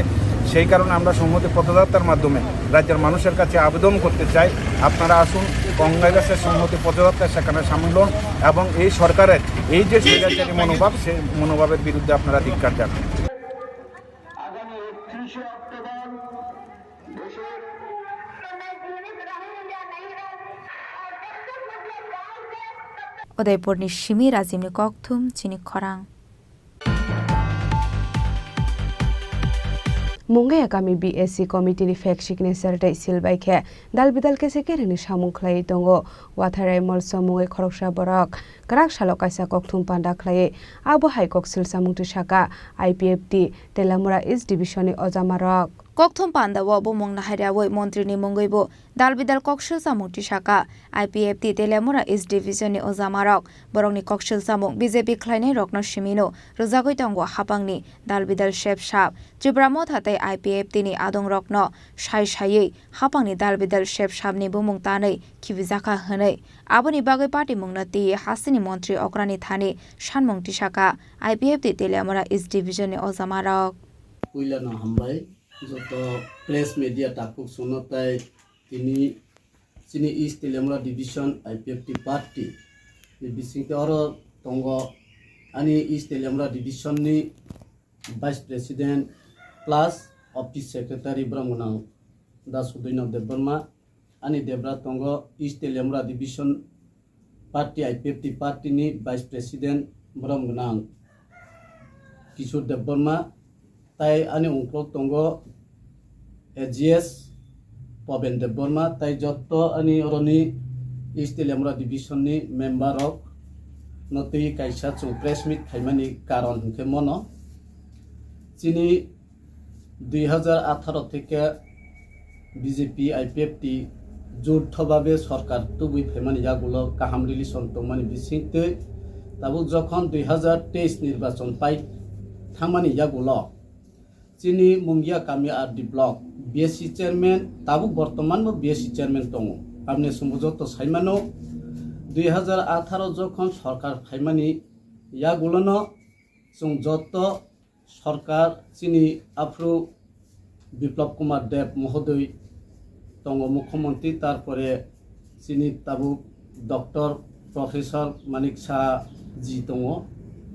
সেই কারণে আমরা সংহতি পদযাত্রার মাধ্যমে রাজ্যের মানুষের কাছে আবেদন করতে চাই, আপনারা আসুন, কংগ্রেসের সংহতি পদযাত্রায় সেখানে সামিল হন এবং এই সরকারের এই যে স্বৈরাচারী মনোভাব, সেই মনোভাবের বিরুদ্ধে আপনারা ধিক্কার জানান। আগামী একত্রিশে অক্টোবর দেশের Udaipurni simi Rajimni kokthum chini khorang. Mungaya kami B S C committee ni fake signature tei seal bai khe dal bidal kese kerengni samung khlaiwi tongo. Watharai molso mungwi khoroksa borok kwrak salo kaisa kokthum panda khlaiwi abo hai kok sil samung twi saka I P F T Telamura East Division ni ojamarok. Kokthum pandao bumung nahaireui montri ni mungwi bo dal bidal kok sil samung twi saka. I P F T Telamura East Division ni ojamarok borokni koksil chamung B J P khlainairokno simino rwjagwi tongo hapangni dalbidal sep sap. Tipra Motha tei I P F T ni adongrokno sai saiwi hapangni dalbidal sep sapni bumung tanwi khibijakha hwnwi. Aboni bagwi patimungno twiwi hasteni montri okrani thani sanmung tisaka I P F T Teliamura East Division ni ojamarok. Puilano hambai joto press media takhuk songno tei tini chini East Teliamura Division I P F T party ni bisingtwi oro tongo ani East Teliamura Division ni Vice President plus Office Secretary borok gwnang Da Sudwino Debbarma, ani debra tongo East Teliamura Division Party I P F T party ni Vice President borok gwnang Kishore Debbarma, tai ani ungkuluk tongo A G S Paben Debbarma, tai jotto ani oroni East Teliamura Division ni member rok no twi kaisa chwng press meet khaimani karon hinkhe mono chini dui hazar atharo theke B J P I P F T jotto babe sorkar tubui phaimani yagulo kaham relation tongmani bisingtwi tabuk jokhon dui hazar teis nirbachon pai thangmani yagulo Chini Mungia Kami R D block B S C chairman, tabuk bortoman bo B S C chairman tongo. Aboni chwngbo joto saimano, dui hazar atharo jokhon sorkar phaimani yagulono chwng joto sorkar chini aphuru Biplab Kumar Deb mohodoi tongo mukhyamantri, tarpore chini tabuk Doctor Professor Manik Saha ji tongo.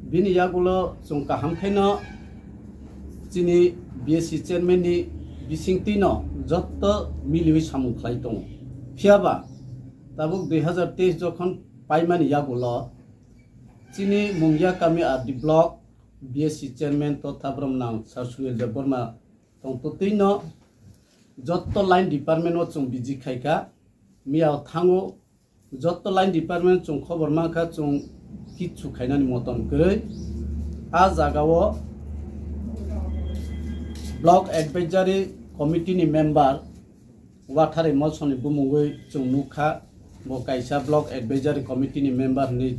Bini yagulo chwng kaham khaino chini B S C chairman ni bisingtwino jotto miliwi samung khlai tongo. Phiyaba tabuk dui hazar teis jokhon paimani yagulo chini Mungia Kami R D block B S C chairman totha boromnang Sir Sunil Debbarma tongtwtwino jotto line department o chwng visit khaikha, miya thango jotto line department chwng khobor mankha, chwng kichu khainani moton kwrwi. A jagao block advisory committee ni member Watharai Molsomni bumungwi chwng nukha, bo kaisa block advisory committee ni member hinwi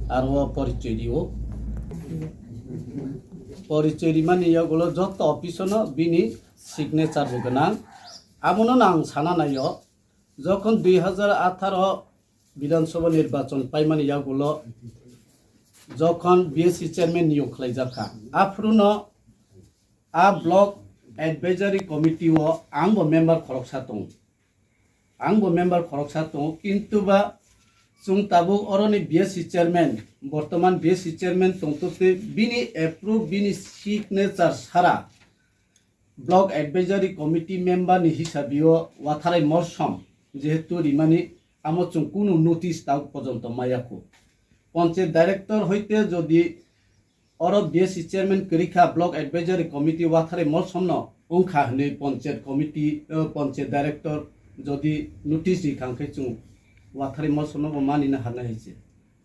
aro porichoi rio. Porichoi rimani yagulo jotto office no bini signature bo gwnang. Abono no ang sana naio, jokhon dui hazar atharo Bidhan Sabha nirbachon paimani yagulo jokhon B S C chairman niyok khlaijakha, aphuruno a block advisory committee o ang bo member khoroksa tongo. Ang bo member khoroksa tongo, kintu ba chwng tabuk oroni B S C chairman, bortoman B S C chairman tongtwtwi bini approve, bini signature sara block advisory committee member ni hisabi o Watharai Molsom jehetu rimani, amo chwng kunu notice tabuk porjonto maya khu. Panchayat director hoite jodi oro B S C chairman kwrwi kha, block advisory committee Watharai Molsomno wngkha hwnwi panchayat committee, o, panchayat director jodi notice ri kha, hwnkhe chwng Watharai Molsomno bo manina harnai hai se.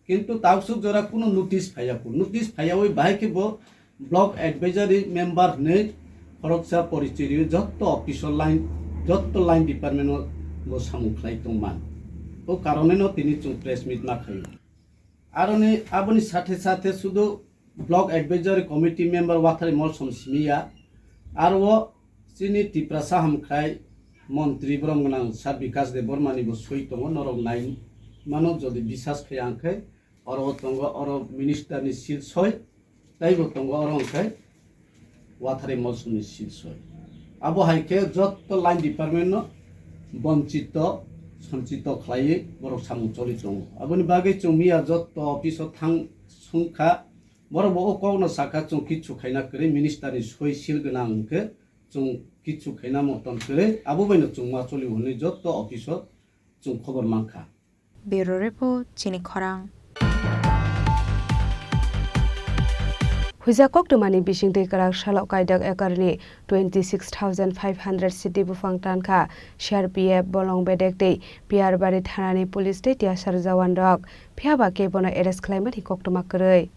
Kintu taksuk jora kunu notice phaiya khu. Notice phaiyawi bahai khe bo block advisory member hwnwi khoroksa porichoi rwi jotto office o line, jotto line department o bo samung khlai tongman. O karoneno tini chwng press meet ma khaio. Aroni, aboni sathe sathe sudu block advisory committee member Watharai Molsom simi ya, aro o chini Tiprasa hamkrai montri borom gwnang Sir Bikash Debbarma ni bo soi tongo, norok nai mano jodi bisas khai ang khai, oro o tongo, oro minister ni sil soi, tei bo tongo oro hwnkhe Watharai Molsom ni sil soi. Abo hai khe jotto line department no bonchito, sonchito khlaiwi borok samung choli tongo. Aboni bagwi chwng miya jotto office o thang sung kha, borok bo o kok no sakha chwng kichu khaina kwrwi, minister ni soi sil gwnang hwnkhe chwng kichu khaina motom kwrwi, abo bai no chwng ma choli hwnwi jotto office o chwng khobor mankha. Bureau Report, Chini Khorang. Huijak koktwmani bisingtwi kwrak salok kaijak ekarni twenty six thousand five hundred siti buphang tankha C R P F bolong bedek tei P R Bari thanani police tei tiyasar jawan rok. Phiyaba kebono arrest khlaimani koktwma kwrwi.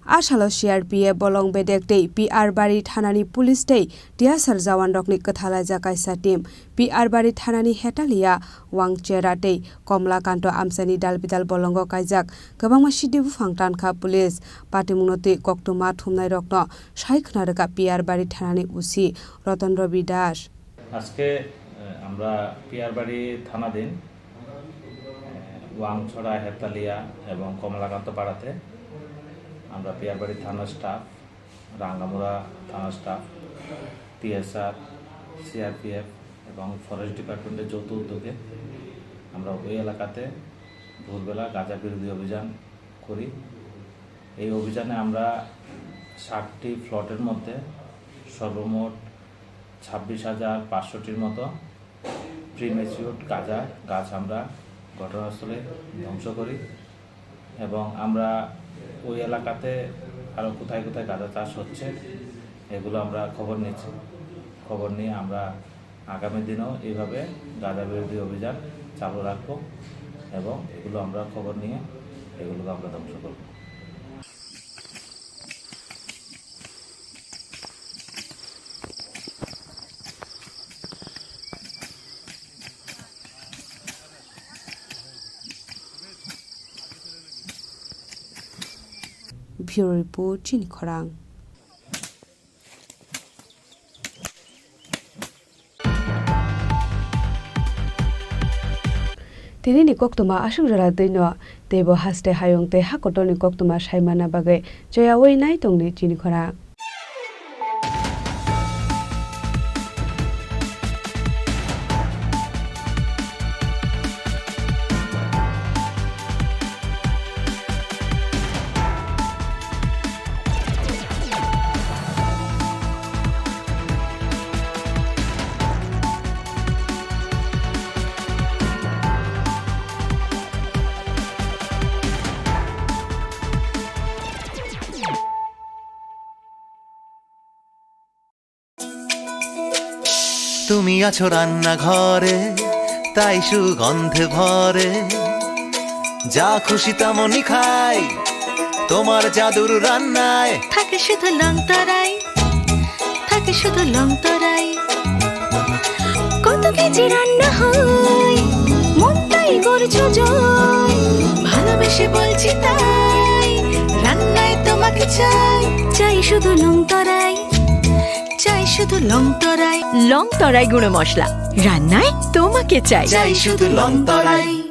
A salo C R P F bolong bedek tei P R Bari thanani police tei tiyasar jawan rokni kwthalaijak kaisa team. P R Bari thanani Hetalia, Wangchera tei Komlakanto amchaini dalbidal bolongo kaijak kwbangma sidi buphang tankha police. Patimungno twi koktwma thumnairokno sai khna rwkha P R Bari thanani O C Roton Robi Das. আজকে, আহ, আমরা পিয়ারবাড়ি থানাধীন, আহ, ওয়াংছড়া, হেতালিয়া এবং কমলাকান্ত পাড়াতে আমরা পিয়ারবাড়ি থানার স্টাফ, রাঙ্গামুড়া থানার স্টাফ, টিএসআর, সিআরপিএফ এবং ফরেস্ট ডিপার্টমেন্টের যৌথ উদ্যোগে আমরা ওই এলাকাতে ভোরবেলা গাঁজা বিরোধী অভিযান করি। এই অভিযানে আমরা ষাটটি প্লটের মধ্যে সর্বমোট ছাব্বিশ হাজার পাঁচশোটির মতো প্রিম্যাচিওর গাঁজা গাছ আমরা ঘটনাস্থলে ধ্বংস করি এবং আমরা ওই এলাকাতে আরও কোথায় কোথায় গাঁজা চাষ হচ্ছে, এগুলো আমরা খবর নিচ্ছি। খবর নিয়ে আমরা আগামী দিনেও এইভাবে গাঁজা বিরোধী অভিযান চালু রাখবো এবং এগুলো আমরা খবর নিয়ে এগুলোকে আমরা ধ্বংস করব। Bureau Report, Chini Khorang. Tini ni koktwma aswk jora twi no, teibo haste hayung tei ha kotor ni koktwma sai manna bagwi choyaui nai tongdi Chini Khorang. তুমি আছো রান্নাঘরে, তাই সুগন্ধে ভরে। যা খুশি তেমনই খাই, তোমার জাদুর রান্নায়। থাকে শুধু লংতরাই, থাকে শুধু লংতরাই। কত কেজি রান্না হয়, মনটাই করছো জয়। ভালোবেসে বলছি তাই, রান্নায় তোমাকে চাই। চাই শুধু লংতরাই, চাই শুধু লংতরাই। লংতরাই গুঁড়ো মশলা, রান্নায় তোমাকে চাই। চাই শুধু লংতরাই।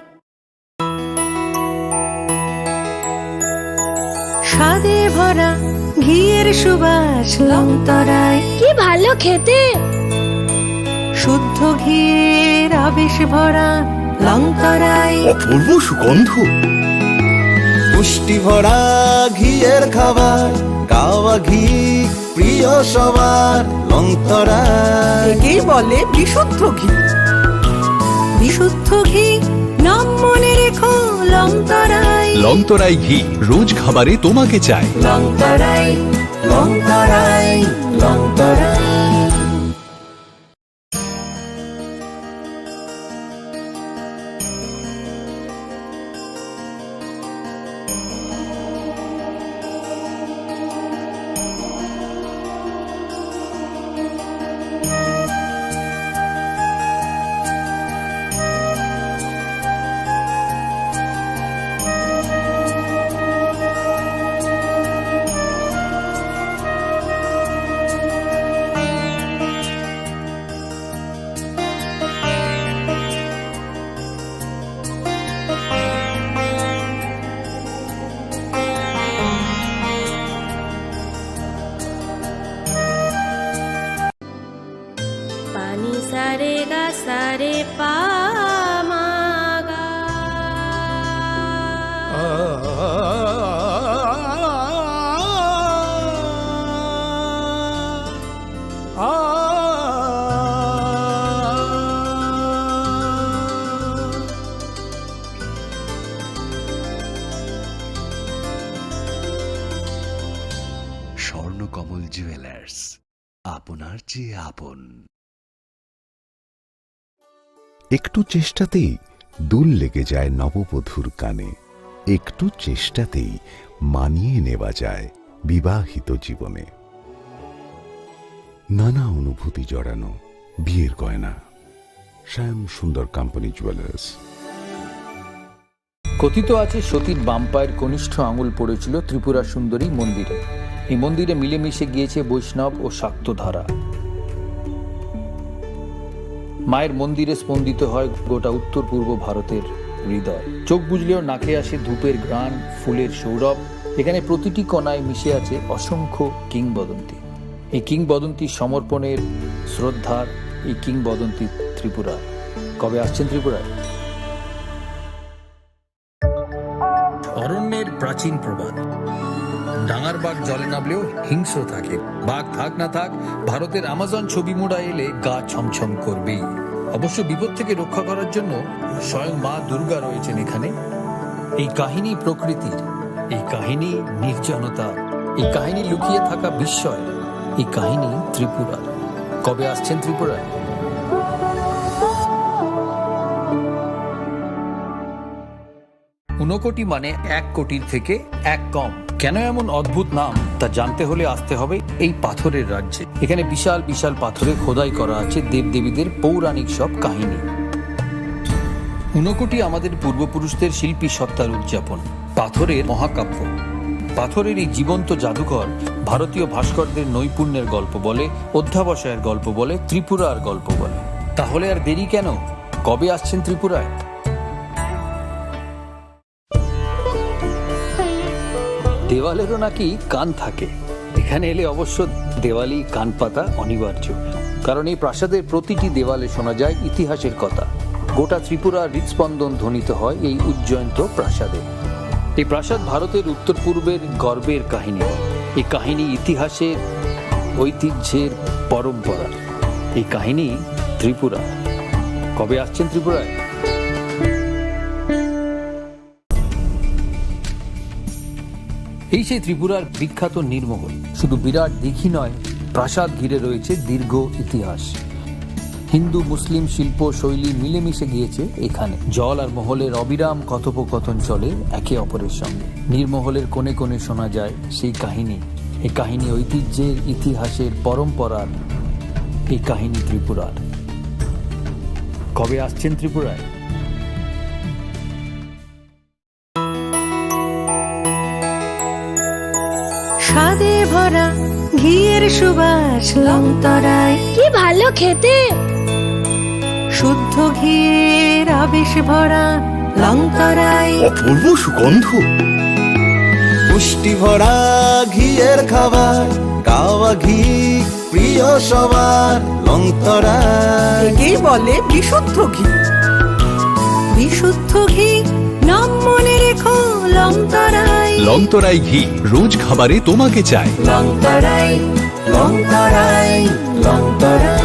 স্বাদে ভরা ঘিয়ের সুবাস লংতরাই। কি ভালো খেতে! শুদ্ধ ঘিয়ের আবেশ ভরা লংতরাই। অপূর্ব সুগন্ধ। পুষ্টি ভরা ঘিয়ের খাবার, কাওয়া ঘি প্রিয় সবার, লংতরাই। একেই বলে বিশুদ্ধ ঘি। বিশুদ্ধ ঘি, নাম মনে রেখো, লংতরাই। লংতরাই ঘি, রোজ খাবারে তোমাকে চাই। Longtharai, Longtharai, Longtharai. Pani sare ga sare pa ma ga. Swarnakamal jewellers, আপনার চেয়ে আপন। একটু চেষ্টাতেই দুল লেগে যায় নববধূর কানে, একটু চেষ্টাতেই মানিয়ে নেওয়া যায় বিবাহিত জীবনে। নানা অনুভূতি জড়ানো বিয়ের গয়না। শ্যাম সুন্দর কোম্পানি জুয়েলার্স। কথিত আছে, সতীর বাম পায়ের কনিষ্ঠ আঙুল পড়েছিল ত্রিপুরা সুন্দরী মন্দিরে। এই মন্দিরে মিলেমিশে গিয়েছে বৈষ্ণব ও শাক্ত ধারা। মায়ের মন্দিরে স্পন্দিত হয় গোটা উত্তর পূর্ব ভারতের হৃদয়। চোখ বুজলেও নাকে আসে ধূপের ঘ্রাণ, ফুলের সৌরভ। এখানে প্রতিটি কণায় মিশে আছে অসংখ্য কিংবদন্তি। এই কিংবদন্তি সমর্পণের, শ্রদ্ধার, এই কিংবদন্তি ত্রিপুরার। কবে আসছেন ত্রিপুরায়? অরণ্যের প্রাচীন প্রবাদ, "ডাঙার বাঘ জলে নামলেও হিংস্র থাকে।" বাঘ থাক না থাক, ভারতের আমাজন ছবি মুড়া এলে গা ছমছম করবেই। অবশ্য বিপদ থেকে রক্ষা করার জন্য স্বয়ং মা দুর্গা রয়েছেন এখানে। এই কাহিনী প্রকৃতির, এই কাহিনী নির্জনতার, এই কাহিনী লুকিয়ে থাকা বিস্ময়, এই কাহিনী ত্রিপুরার। কবে আসছেন ত্রিপুরায়? ঊনকোটি মানে এক কোটির থেকে এক কম। কেন এমন অদ্ভুত নাম, তা জানতে হলে আসতে হবে এই পাথরের রাজ্যে। এখানে বিশাল বিশাল পাথরে খোদাই করা আছে দেবদেবীদের পৌরাণিক সব কাহিনী। ঊনকোটি আমাদের পূর্বপুরুষদের শিল্পী সত্তার উদযাপন, পাথরের মহাকাব্য। পাথরের এই জীবন্ত জাদুঘর ভারতীয় ভাস্করদের নৈপুণ্যের গল্প বলে, অধ্যাবসায়ের গল্প বলে, ত্রিপুরার গল্প বলে। তাহলে আর দেরি কেন? কবে আসছেন ত্রিপুরায়? দেওয়ালেরও নাকি কান থাকে। এখানে এলে অবশ্য দেওয়ালি কান পাতা অনিবার্য, কারণ এই প্রাসাদের প্রতিটি দেওয়ালে শোনা যায় ইতিহাসের কথা। গোটা ত্রিপুরার হৃদস্পন্দন ধ্বনিত হয় এই উজ্জয়ন্ত প্রাসাদে। এই প্রাসাদ ভারতের উত্তর পূর্বের গর্বের কাহিনী। এই কাহিনী ইতিহাসের, ঐতিহ্যের, পরম্পরার। এই কাহিনী ত্রিপুরা। কবে আসছেন ত্রিপুরায়? এই সেই ত্রিপুরার বিখ্যাত নীরমহল। শুধু বিরাট দিঘি নয়, প্রাসাদ ঘিরে রয়েছে দীর্ঘ ইতিহাস। হিন্দু মুসলিম শিল্প শৈলী মিলেমিশে গিয়েছে এখানে। জল আর মহলের অবিরাম কথোপকথন চলে একে অপরের সঙ্গে। নীরমহলের কোণে কোণে শোনা যায় সেই কাহিনী। এই কাহিনী ঐতিহ্যের, ইতিহাসের, পরম্পরার। এই কাহিনী ত্রিপুরার। কবে আসছেন ত্রিপুরায়? স্বাদে ভরা ঘিয়ের সুবাস লংতরাই। কি ভালো খেতে! শুদ্ধ ঘিয়ের আবেশ ভরা লংতরাই। অপূর্ব সুগন্ধ। পুষ্টি ভরা ঘিয়ের খাবার, গাওয়া ঘি প্রিয় সবার লংতরাই। একেই বলে বিশুদ্ধ ঘি। বিশুদ্ধ ঘি, নাম মনে রেখো লংতরাই। লংতরাই ঘি, রোজ খাবারে তোমাকে চাই। লংতরাই, লংতরাই, লংতরাই।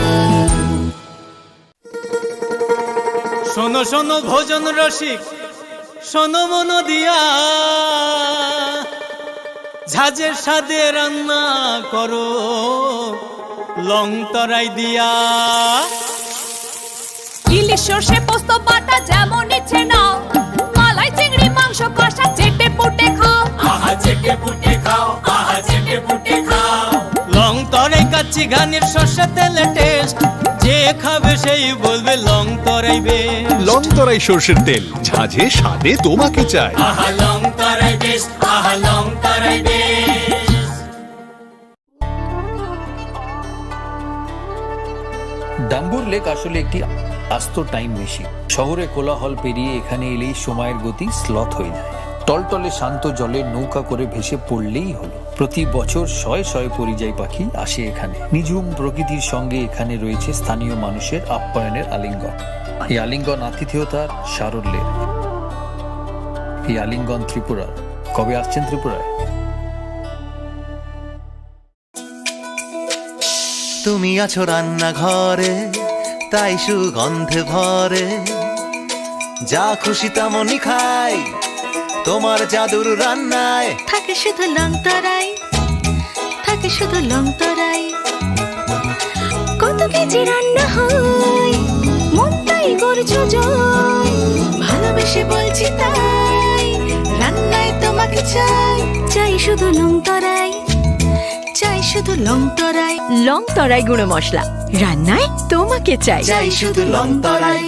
শোনো শোনো ভোজন রসিক, শোনো মন দিয়া, ঝাঁঝের স্বাদে রান্না করো লং তরাই দিয়া। ইলিশ সর্ষে পোস্ত বাটা যেমন ইচ্ছে নাও, মালাই চিংড়ি মাংস কষা চেটে পুটে খাও। আহা চেটে পুটে খাও, আহা চেটে পুটে খাও। লং তরাই কাচ্চি ঘানির সর্ষে তেলে টেস্ট, যে খাবে সেই বলবে লং তরাই বেস্ট। লং তরাই সর্ষের তেল, ঝাঁঝে স্বাদে তোমাকে চাই। আহা লং তরাই বেস্ট, আহা লং তরাই বেস্ট। ডাম্বুর লেক আসলে একটি আস্ত টাইম মেশিন। শহরে কোলাহল পেরিয়ে এখানে এলেই সময়ের গতি স্লথ হয়ে যায়। টলটলে শান্ত জলে নৌকা করে ভেসে পড়লেই হলো। প্রতি বছর শয়ে শয়ে পরিযায়ী পাখি আসে এখানে। নিঝুম প্রকৃতির সঙ্গে এখানে রয়েছে স্থানীয় মানুষের আপ্যায়নের আলিঙ্গন। এই আলিঙ্গন আতিথেয়তার সারল্যের। এই আলিঙ্গন ত্রিপুরার। কবে আসছেন ত্রিপুরায়? তুমি আছো রান্নাঘরে, তাই সুগন্ধে ভরে। যা খুশি তেমনই খাই, তোমার জাদুর রান্নায়। থাকে শুধু লং তরাই, থাকে শুধু লং তরাই। কত কেজি রান্না হয়, মনটাই করছো জয়। ভালোবেসে বলছি তাই, রান্নায় তোমাকে চাই। চাই শুধু লং তরাই, চাই শুধু লং তরাই। লং তরাই গুঁড়ো মশলা, রান্নায় তোমাকে চাই। চাই শুধু লং তরাই।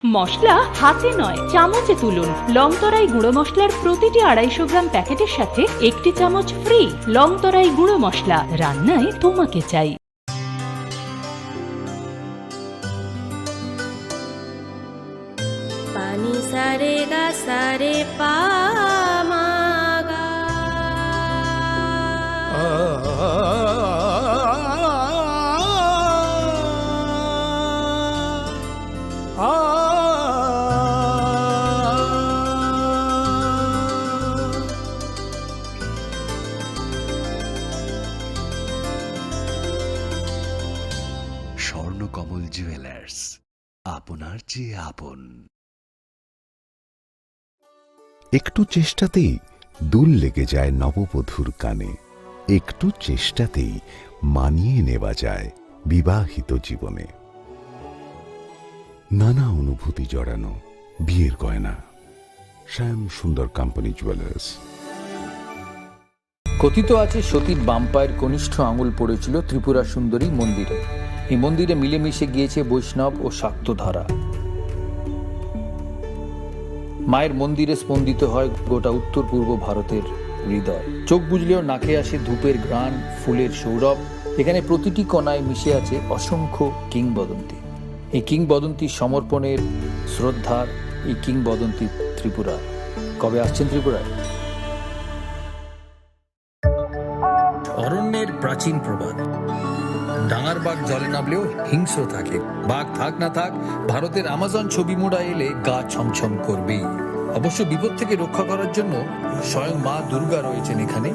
মশলা হাতে নয়, চামচে তুলুন। লং তরাই গুঁড়ো মশলার প্রতিটি আড়াইশো গ্রাম প্যাকেটের সাথে একটি চামচ ফ্রি। লং তরাই গুঁড়ো মশলা, রান্নায় তোমাকে চাই। Pani sa re ga sa re pa ma ga. Swarnakamal jewellers, আপনার চেয়ে আপন। একটু চেষ্টাতেই দুল লেগে যায় নববধূর কানে। একটু চেষ্টাতেই মানিয়ে নেওয়া যায় বিবাহিত জীবনে। নানা অনুভূতি জড়ানো বিয়ের গয়না। শ্যাম সুন্দর কোম্পানি জুয়েলার্স। কথিত আছে, সতীর বাম পায়ের কনিষ্ঠ আঙুল পড়েছিল ত্রিপুরা সুন্দরী মন্দিরে। এই মন্দিরে মিলেমিশে গিয়েছে বৈষ্ণব ও শাক্ত ধারা। মায়ের মন্দিরে স্পন্দিত হয় গোটা উত্তর পূর্ব ভারতের হৃদয়। চোখ বুজলেও নাকে আসে ধূপের ঘ্রাণ, ফুলের সৌরভ। এখানে প্রতিটি কণায় মিশে আছে অসংখ্য কিংবদন্তি। এই কিংবদন্তি সমর্পণের, শ্রদ্ধার, এই কিংবদন্তি ত্রিপুরার। কবে আসছেন ত্রিপুরায়? অরণ্যের প্রাচীন প্রবাদ, "ডাঙার বাঘ জলে নামলেও হিংস্র থাকে।" বাঘ থাক না থাক, ভারতের আমাজন ছবি মুড়া এলে গা ছমছম করবেই। অবশ্য বিপদ থেকে রক্ষা করার জন্য স্বয়ং মা দুর্গা রয়েছেন এখানে।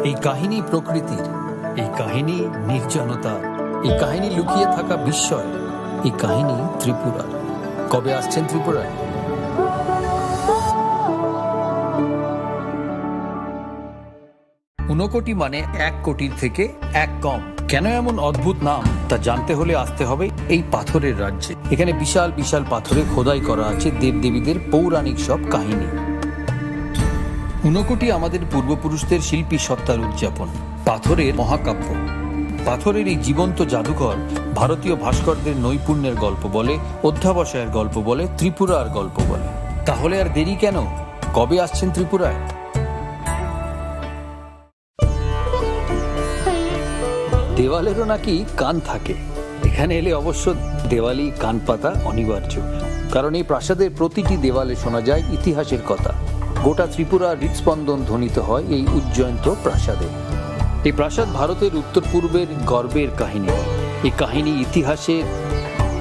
এই কাহিনী প্রকৃতির, এই কাহিনী নির্জনতা, এই কাহিনী লুকিয়ে থাকা বিস্ময়, এই কাহিনী ত্রিপুরার। কবে আসছেন ত্রিপুরায়? ঊনকোটি মানে এক কোটির থেকে এক কম। কেন এমন অদ্ভুত নাম, তা জানতে হলে আসতে হবে এই পাথরের রাজ্যে। এখানে বিশাল বিশাল পাথরে খোদাই করা আছে দেবদেবীদের পৌরাণিক সব কাহিনী। ঊনকোটি আমাদের পূর্বপুরুষদের শিল্পী সত্তার উদযাপন। পাথরের মহাকাব্য। পাথরের এই জীবন্ত জাদুঘর ভারতীয় ভাস্করদের নৈপুণ্যের গল্প বলে, অধ্যাবসায়ের গল্প বলে, ত্রিপুরার গল্প বলে। তাহলে আর দেরি কেন? কবে আসছেন ত্রিপুরায়? দেওয়ালেরও নাকি কান থাকে। এখানে এলে অবশ্য দেওয়ালি কান পাতা অনিবার্য, কারণ এই প্রাসাদের প্রতিটি দেওয়ালে শোনা যায় ইতিহাসের কথা। গোটা ত্রিপুরার হৃদস্পন্দন ধ্বনিত হয় এই উজ্জয়ন্ত প্রাসাদে। এই প্রাসাদ ভারতের উত্তর পূর্বের গর্বের কাহিনী। এই কাহিনী ইতিহাসের,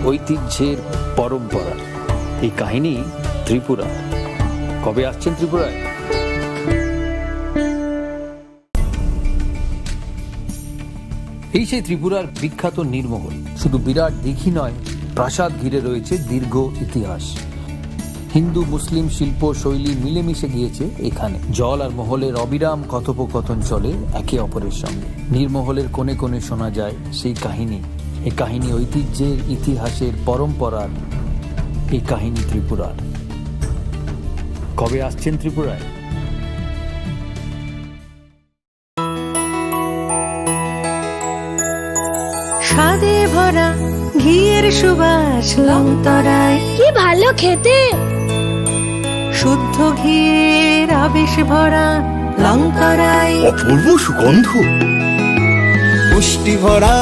ঐতিহ্যের, পরম্পরার। এই কাহিনী ত্রিপুরা। কবে আসছেন ত্রিপুরায়? এই সেই ত্রিপুরার বিখ্যাত নীরমহল। শুধু বিরাট দিঘি নয়, প্রাসাদ ঘিরে রয়েছে দীর্ঘ ইতিহাস। হিন্দু মুসলিম শিল্প শৈলী মিলেমিশে গিয়েছে এখানে। জল আর মহলের অবিরাম কথোপকথন চলে একে অপরের সঙ্গে। নীরমহলের কোণে কোণে শোনা যায় সেই কাহিনী। এই কাহিনী ঐতিহ্যের, ইতিহাসের, পরম্পরার। এই কাহিনী ত্রিপুরার। কবে আসছেন ত্রিপুরায়? স্বাদে ভরা ঘিয়ের সুবাস লংতরাই। কি ভালো খেতে! শুদ্ধ ঘিয়ের আবেশ ভরা লংতরাই। অপূর্ব সুগন্ধ। পুষ্টি ভরা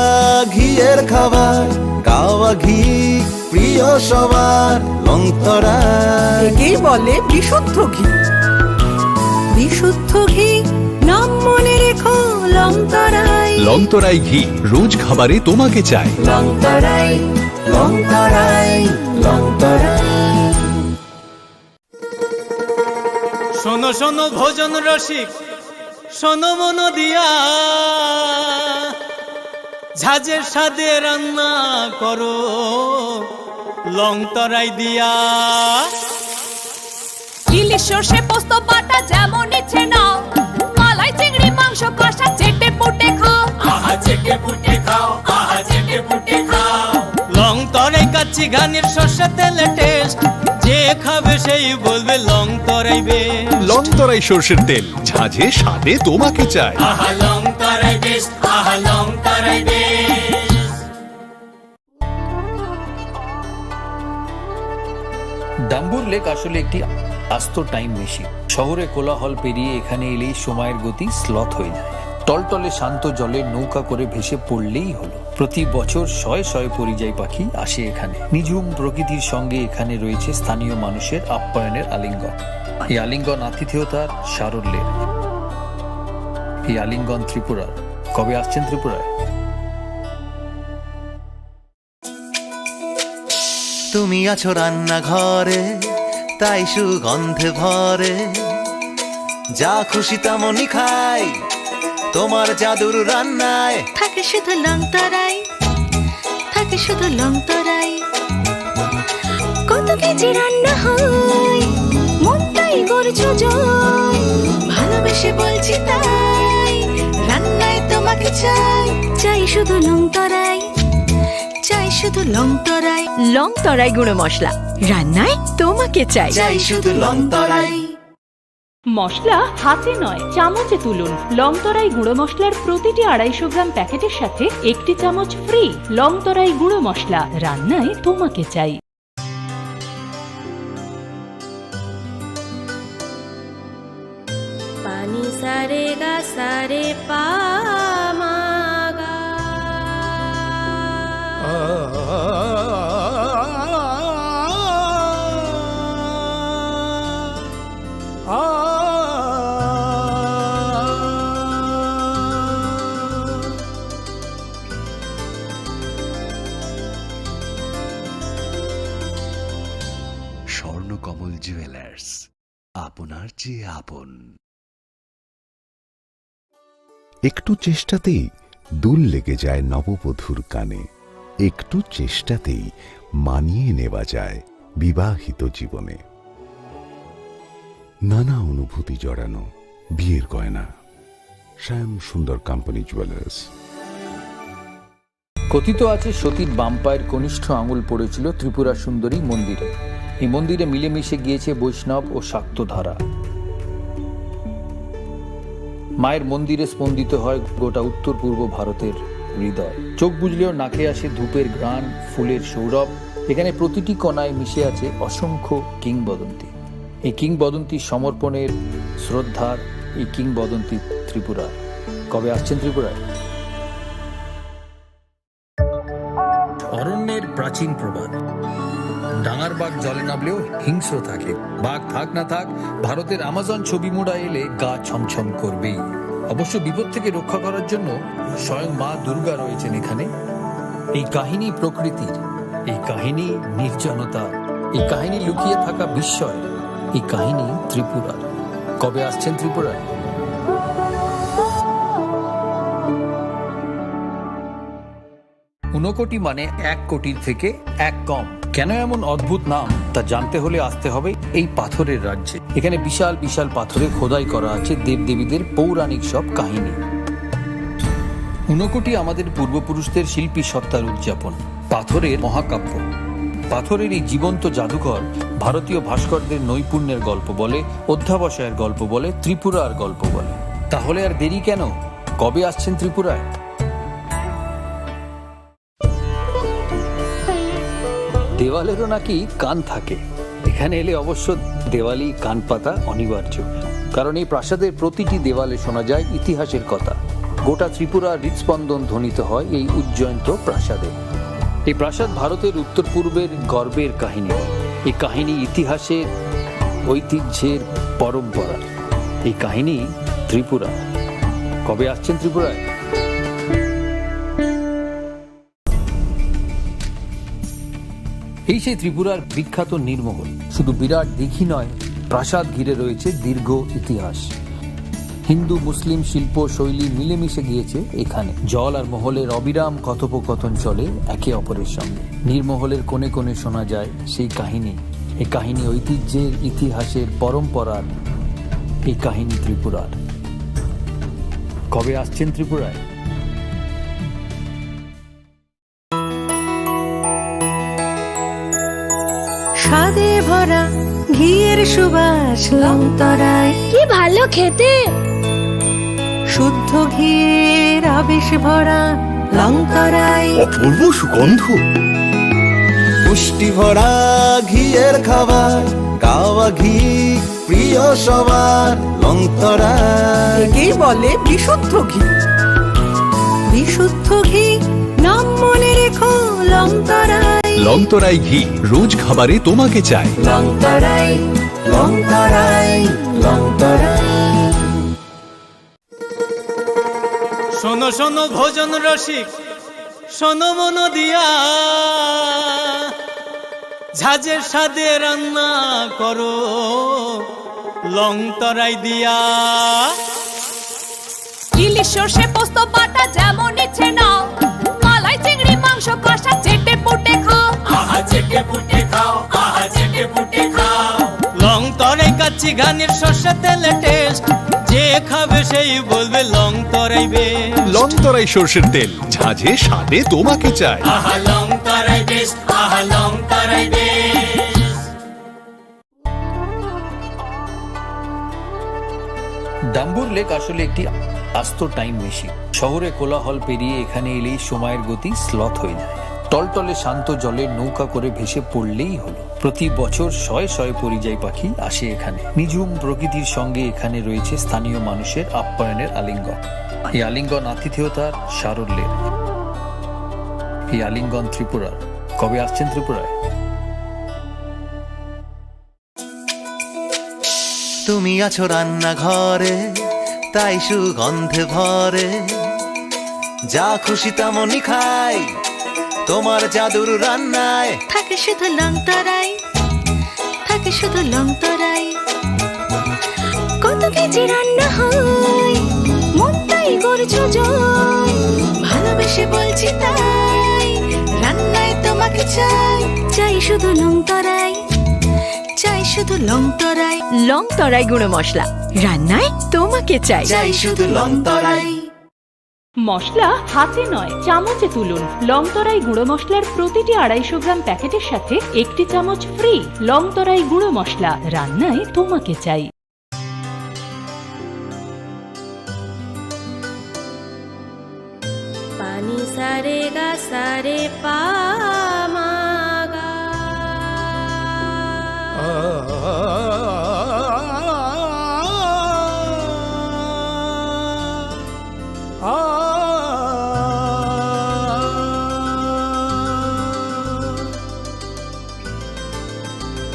ঘিয়ের খাবার, কাওয়া ঘি প্রিয় সবার লংতরাই। একেই বলে বিশুদ্ধ ঘি। বিশুদ্ধ ঘি, নাম মনে রেখো লংতরাই। লংতরাই ঘি, রোজ খাবারে তোমাকে চাই। লংতরাই, লংতরাই, লংতরাই। শোনো শোনো ভোজন রসিক, শোনো মন দিয়া, ঝাঁঝের স্বাদে রান্না করো লং তরাই দিয়া। ইলিশ সর্ষে পোস্ত বাটা যেমন ইচ্ছে নাও, মালাই চিংড়ি মাংস কষা চেটে পুটে খাও। আহা চেটে পুটে খাও, আহা চেটে পুটে খাও। লং তরাই কাচ্চি ঘানির সর্ষে তেলে টেস্ট, যে খাবে সেই বলবে লং তরাই বেস্ট। লং তরাই সর্ষের তেল, ঝাঁঝে স্বাদে তোমাকে চাই। আহা লং তরাই বেস্ট, আহা লং তরাই বেস্ট। ডাম্বুর লেক আসলে একটি আস্ত টাইম মেশিন। শহরে কোলাহল পেরিয়ে এখানে এলেই সময়ের গতি স্লথ হয়ে যায়। টলটলে শান্ত জলে নৌকা করে ভেসে পড়লেই হলো। প্রতি বছর শয়ে শয়ে পরিযায়ী পাখি আসে এখানে। নিঝুম প্রকৃতির সঙ্গে এখানে রয়েছে স্থানীয় মানুষের আপ্যায়নের আলিঙ্গন। এই আলিঙ্গন আতিথেয়তার সারল্যের। এই আলিঙ্গন ত্রিপুরার। কবে আসছেন ত্রিপুরায়? তুমি আছো রান্নাঘরে, তাই সুগন্ধে ভরে। যা খুশি তেমনই খাই, তোমার জাদুর রান্নায়। থাকে শুধু লং তরাই, থাকে শুধু লং তরাই। কত কেজি রান্না হয়, মনটাই করছো জয়। ভালোবেসে বলছি তাই, রান্নায় তোমাকে চাই, চাই শুধু লং তরাই। চাই শুধু লং তরাই। লং তরাই গুঁড়ো মশলা, রান্নায় তোমাকে চাই। চাই শুধু লং তরাই। মশলা হাতে নয়, চামচে তুলুন। লং তরাই গুঁড়ো মশলার প্রতিটি আড়াইশো গ্রাম প্যাকেটের সাথে একটি চামচ ফ্রি। লং তরাই গুঁড়ো মশলা, রান্নায় তোমাকে চাই। Ni sa re ga sa re pa ma ga. Swarnakamal jewellers, আপনার চেয়ে আপন। একটু চেষ্টাতেই দুল লেগে যায় নববধূর কানে, একটু চেষ্টাতেই মানিয়ে নেওয়া যায় বিবাহিত জীবনে। নানা অনুভূতি জড়ানো বিয়ের গয়না। শ্যাম সুন্দর কোম্পানি জুয়েলার্স। কথিত আছে, সতীর বাম পায়ের কনিষ্ঠ আঙুল পড়েছিল ত্রিপুরা সুন্দরী মন্দিরে। এই মন্দিরে মিলেমিশে গিয়েছে বৈষ্ণব ও শাক্ত ধারা। মায়ের মন্দিরে স্পন্দিত হয় গোটা উত্তর পূর্ব ভারতের হৃদয়। চোখ বুজলেও নাকে আসে ধূপের ঘ্রাণ, ফুলের সৌরভ। এখানে প্রতিটি কণায় মিশে আছে অসংখ্য কিংবদন্তি। এই কিংবদন্তি সমর্পণের, শ্রদ্ধার, এই কিংবদন্তি ত্রিপুরার। কবে আসছেন ত্রিপুরায়? অরণ্যের প্রাচীন প্রবাদ, ডাঙার বাঘ জলে নামলেও হিংস্র থাকে। বাঘ থাক না থাক, ভারতের আমাজন ছবি মোড়া এলে গা ছমছম করবেই। অবশ্য বিপদ থেকে রক্ষা করার জন্য স্বয়ং মা দুর্গা রয়েছেন এখানে। এই কাহিনী প্রকৃতির, এই কাহিনী নির্জনতা, এই কাহিনী লুকিয়ে থাকা বিস্ময়, এই কাহিনী ত্রিপুরার। কবে আসছেন ত্রিপুরায়? ঊনকোটি মানে এক কোটির থেকে এক কম। কেন এমন অদ্ভুত নাম, তা জানতে হলে আসতে হবে এই পাথরের রাজ্যে। এখানে বিশাল বিশাল পাথরে খোদাই করা আছে দেবদেবীদের পৌরাণিক সব কাহিনী। ঊনকোটি আমাদের পূর্বপুরুষদের শিল্পী সত্তার উদযাপন, পাথরের মহাকাব্য। পাথরের এই জীবন্ত জাদুঘর ভারতীয় ভাস্করদের নৈপুণ্যের গল্প বলে, অধ্যাবসায়ের গল্প বলে, ত্রিপুরার গল্প বলে। তাহলে আর দেরি কেন? কবে আসছেন ত্রিপুরায়? দেওয়ালেরও নাকি কান থাকে। এখানে এলে অবশ্য দেওয়ালি কান পাতা অনিবার্য, কারণ এই প্রাসাদের প্রতিটি দেওয়ালে শোনা যায় ইতিহাসের কথা। গোটা ত্রিপুরার হৃদস্পন্দন ধ্বনিত হয় এই উজ্জয়ন্ত প্রাসাদে। এই প্রাসাদ ভারতের উত্তর পূর্বের গর্বের কাহিনী। এই কাহিনী ইতিহাসের, ঐতিহ্যের পরম্পরা। এই কাহিনী ত্রিপুরা। কবে আসছেন ত্রিপুরায়? এই সেই ত্রিপুরার বিখ্যাত নীরমহল। শুধু বিরাট দিঘি নয়, প্রাসাদ ঘিরে রয়েছে দীর্ঘ ইতিহাস। হিন্দু মুসলিম শিল্প শৈলী মিলেমিশে গিয়েছে এখানে। জল আর মহলের অবিরাম কথোপকথন চলে একে অপরের সঙ্গে। নীরমহলের কোণে কোণে শোনা যায় সেই কাহিনী। এই কাহিনী ঐতিহ্যের, ইতিহাসের, পরম্পরার। এই কাহিনী ত্রিপুরার। কবে আসছেন ত্রিপুরায়? স্বাদে ভরা ঘিয়ের সুবাস লংতরায়। কি ভালো খেতে! শুদ্ধ ঘিয়ের আবেশ ভরা লংতরায়। অপূর্ব সুগন্ধ। পুষ্টি ভরা ঘিয়ের খাবার, গাওয়া ঘি প্রিয় সবার লংতরায়। একেই বলে বিশুদ্ধ ঘি। বিশুদ্ধ ঘি নাম মনে রেখো লংতরায়। লংতরাই ঘি রোজ খাবারে তোমাকে চাই। লংতরায়, লংতরায়, লংতরায়। শোনো শোনো ভোজন রসিক, শোনো মন দিয়া, ঝাঁঝের স্বাদে রান্না করো লং তরাই দিয়া। ইলিশ সর্ষে পোস্ত বাটা যেমন ইচ্ছে নাও, মালাই চিংড়ি মাংস কষা চেটে পুটে খাও। আহা চেটে পুটে খাও, আহা চেটে পুটে খাও। লং তরাই কাচ্চি ঘানির সর্ষে তেলে টেস্ট, যে খাবে সেই বলবে লং তরাই বেস্ট। লং তরাই সর্ষের তেল, ঝাঁঝে স্বাদে তোমাকে চাই। আহা লং তরাই বেস্ট, আহা লং তরাই বেস্ট। ডাম্বুর লেক আসলে একটি আস্ত টাইম মেশিন। শহরে কোলাহল পেরিয়ে এখানে এলেই সময়ের গতি স্লথ হয়ে যায়। টলটলে শান্ত জলে নৌকা করে ভেসে পড়লেই হলো। প্রতি বছর শয়ে শয়ে পরিযায়ী পাখি আসে এখানে। নিঝুম প্রকৃতির সঙ্গে এখানে রয়েছে স্থানীয় মানুষের আপ্যায়নের আলিঙ্গন। এই আলিঙ্গন আতিথেয়তার সারল্যের। এই আলিঙ্গন ত্রিপুরার। কবে আসছেন ত্রিপুরায়? তুমি আছো রান্নাঘরে, তাই সুগন্ধে ভরে। যা খুশি তেমনই খাই, তোমার জাদুর রান্নায়। থাকে শুধু লংতরাই, থাকে শুধু লংতরাই। কত কেজি রান্না হয়, মনটাই করছো জয়। ভালোবেসে বলছি তাই, রান্নায় তোমাকে চাই। চাই শুধু লংতরাই, চাই শুধু লংতরাই। লংতরাই গুঁড়ো মশলা, রান্নায় তোমাকে চাই। চাই শুধু লংতরাই। মশলা হাতে নয়, চামচে তুলুন। লংতরাই গুঁড়ো মশলার প্রতিটি আড়াইশো গ্রাম প্যাকেটের সাথে একটি চামচ ফ্রি। লংতরাই গুঁড়ো মশলা, রান্নায় তোমাকে চাই। পানি সারে গা সারে পা।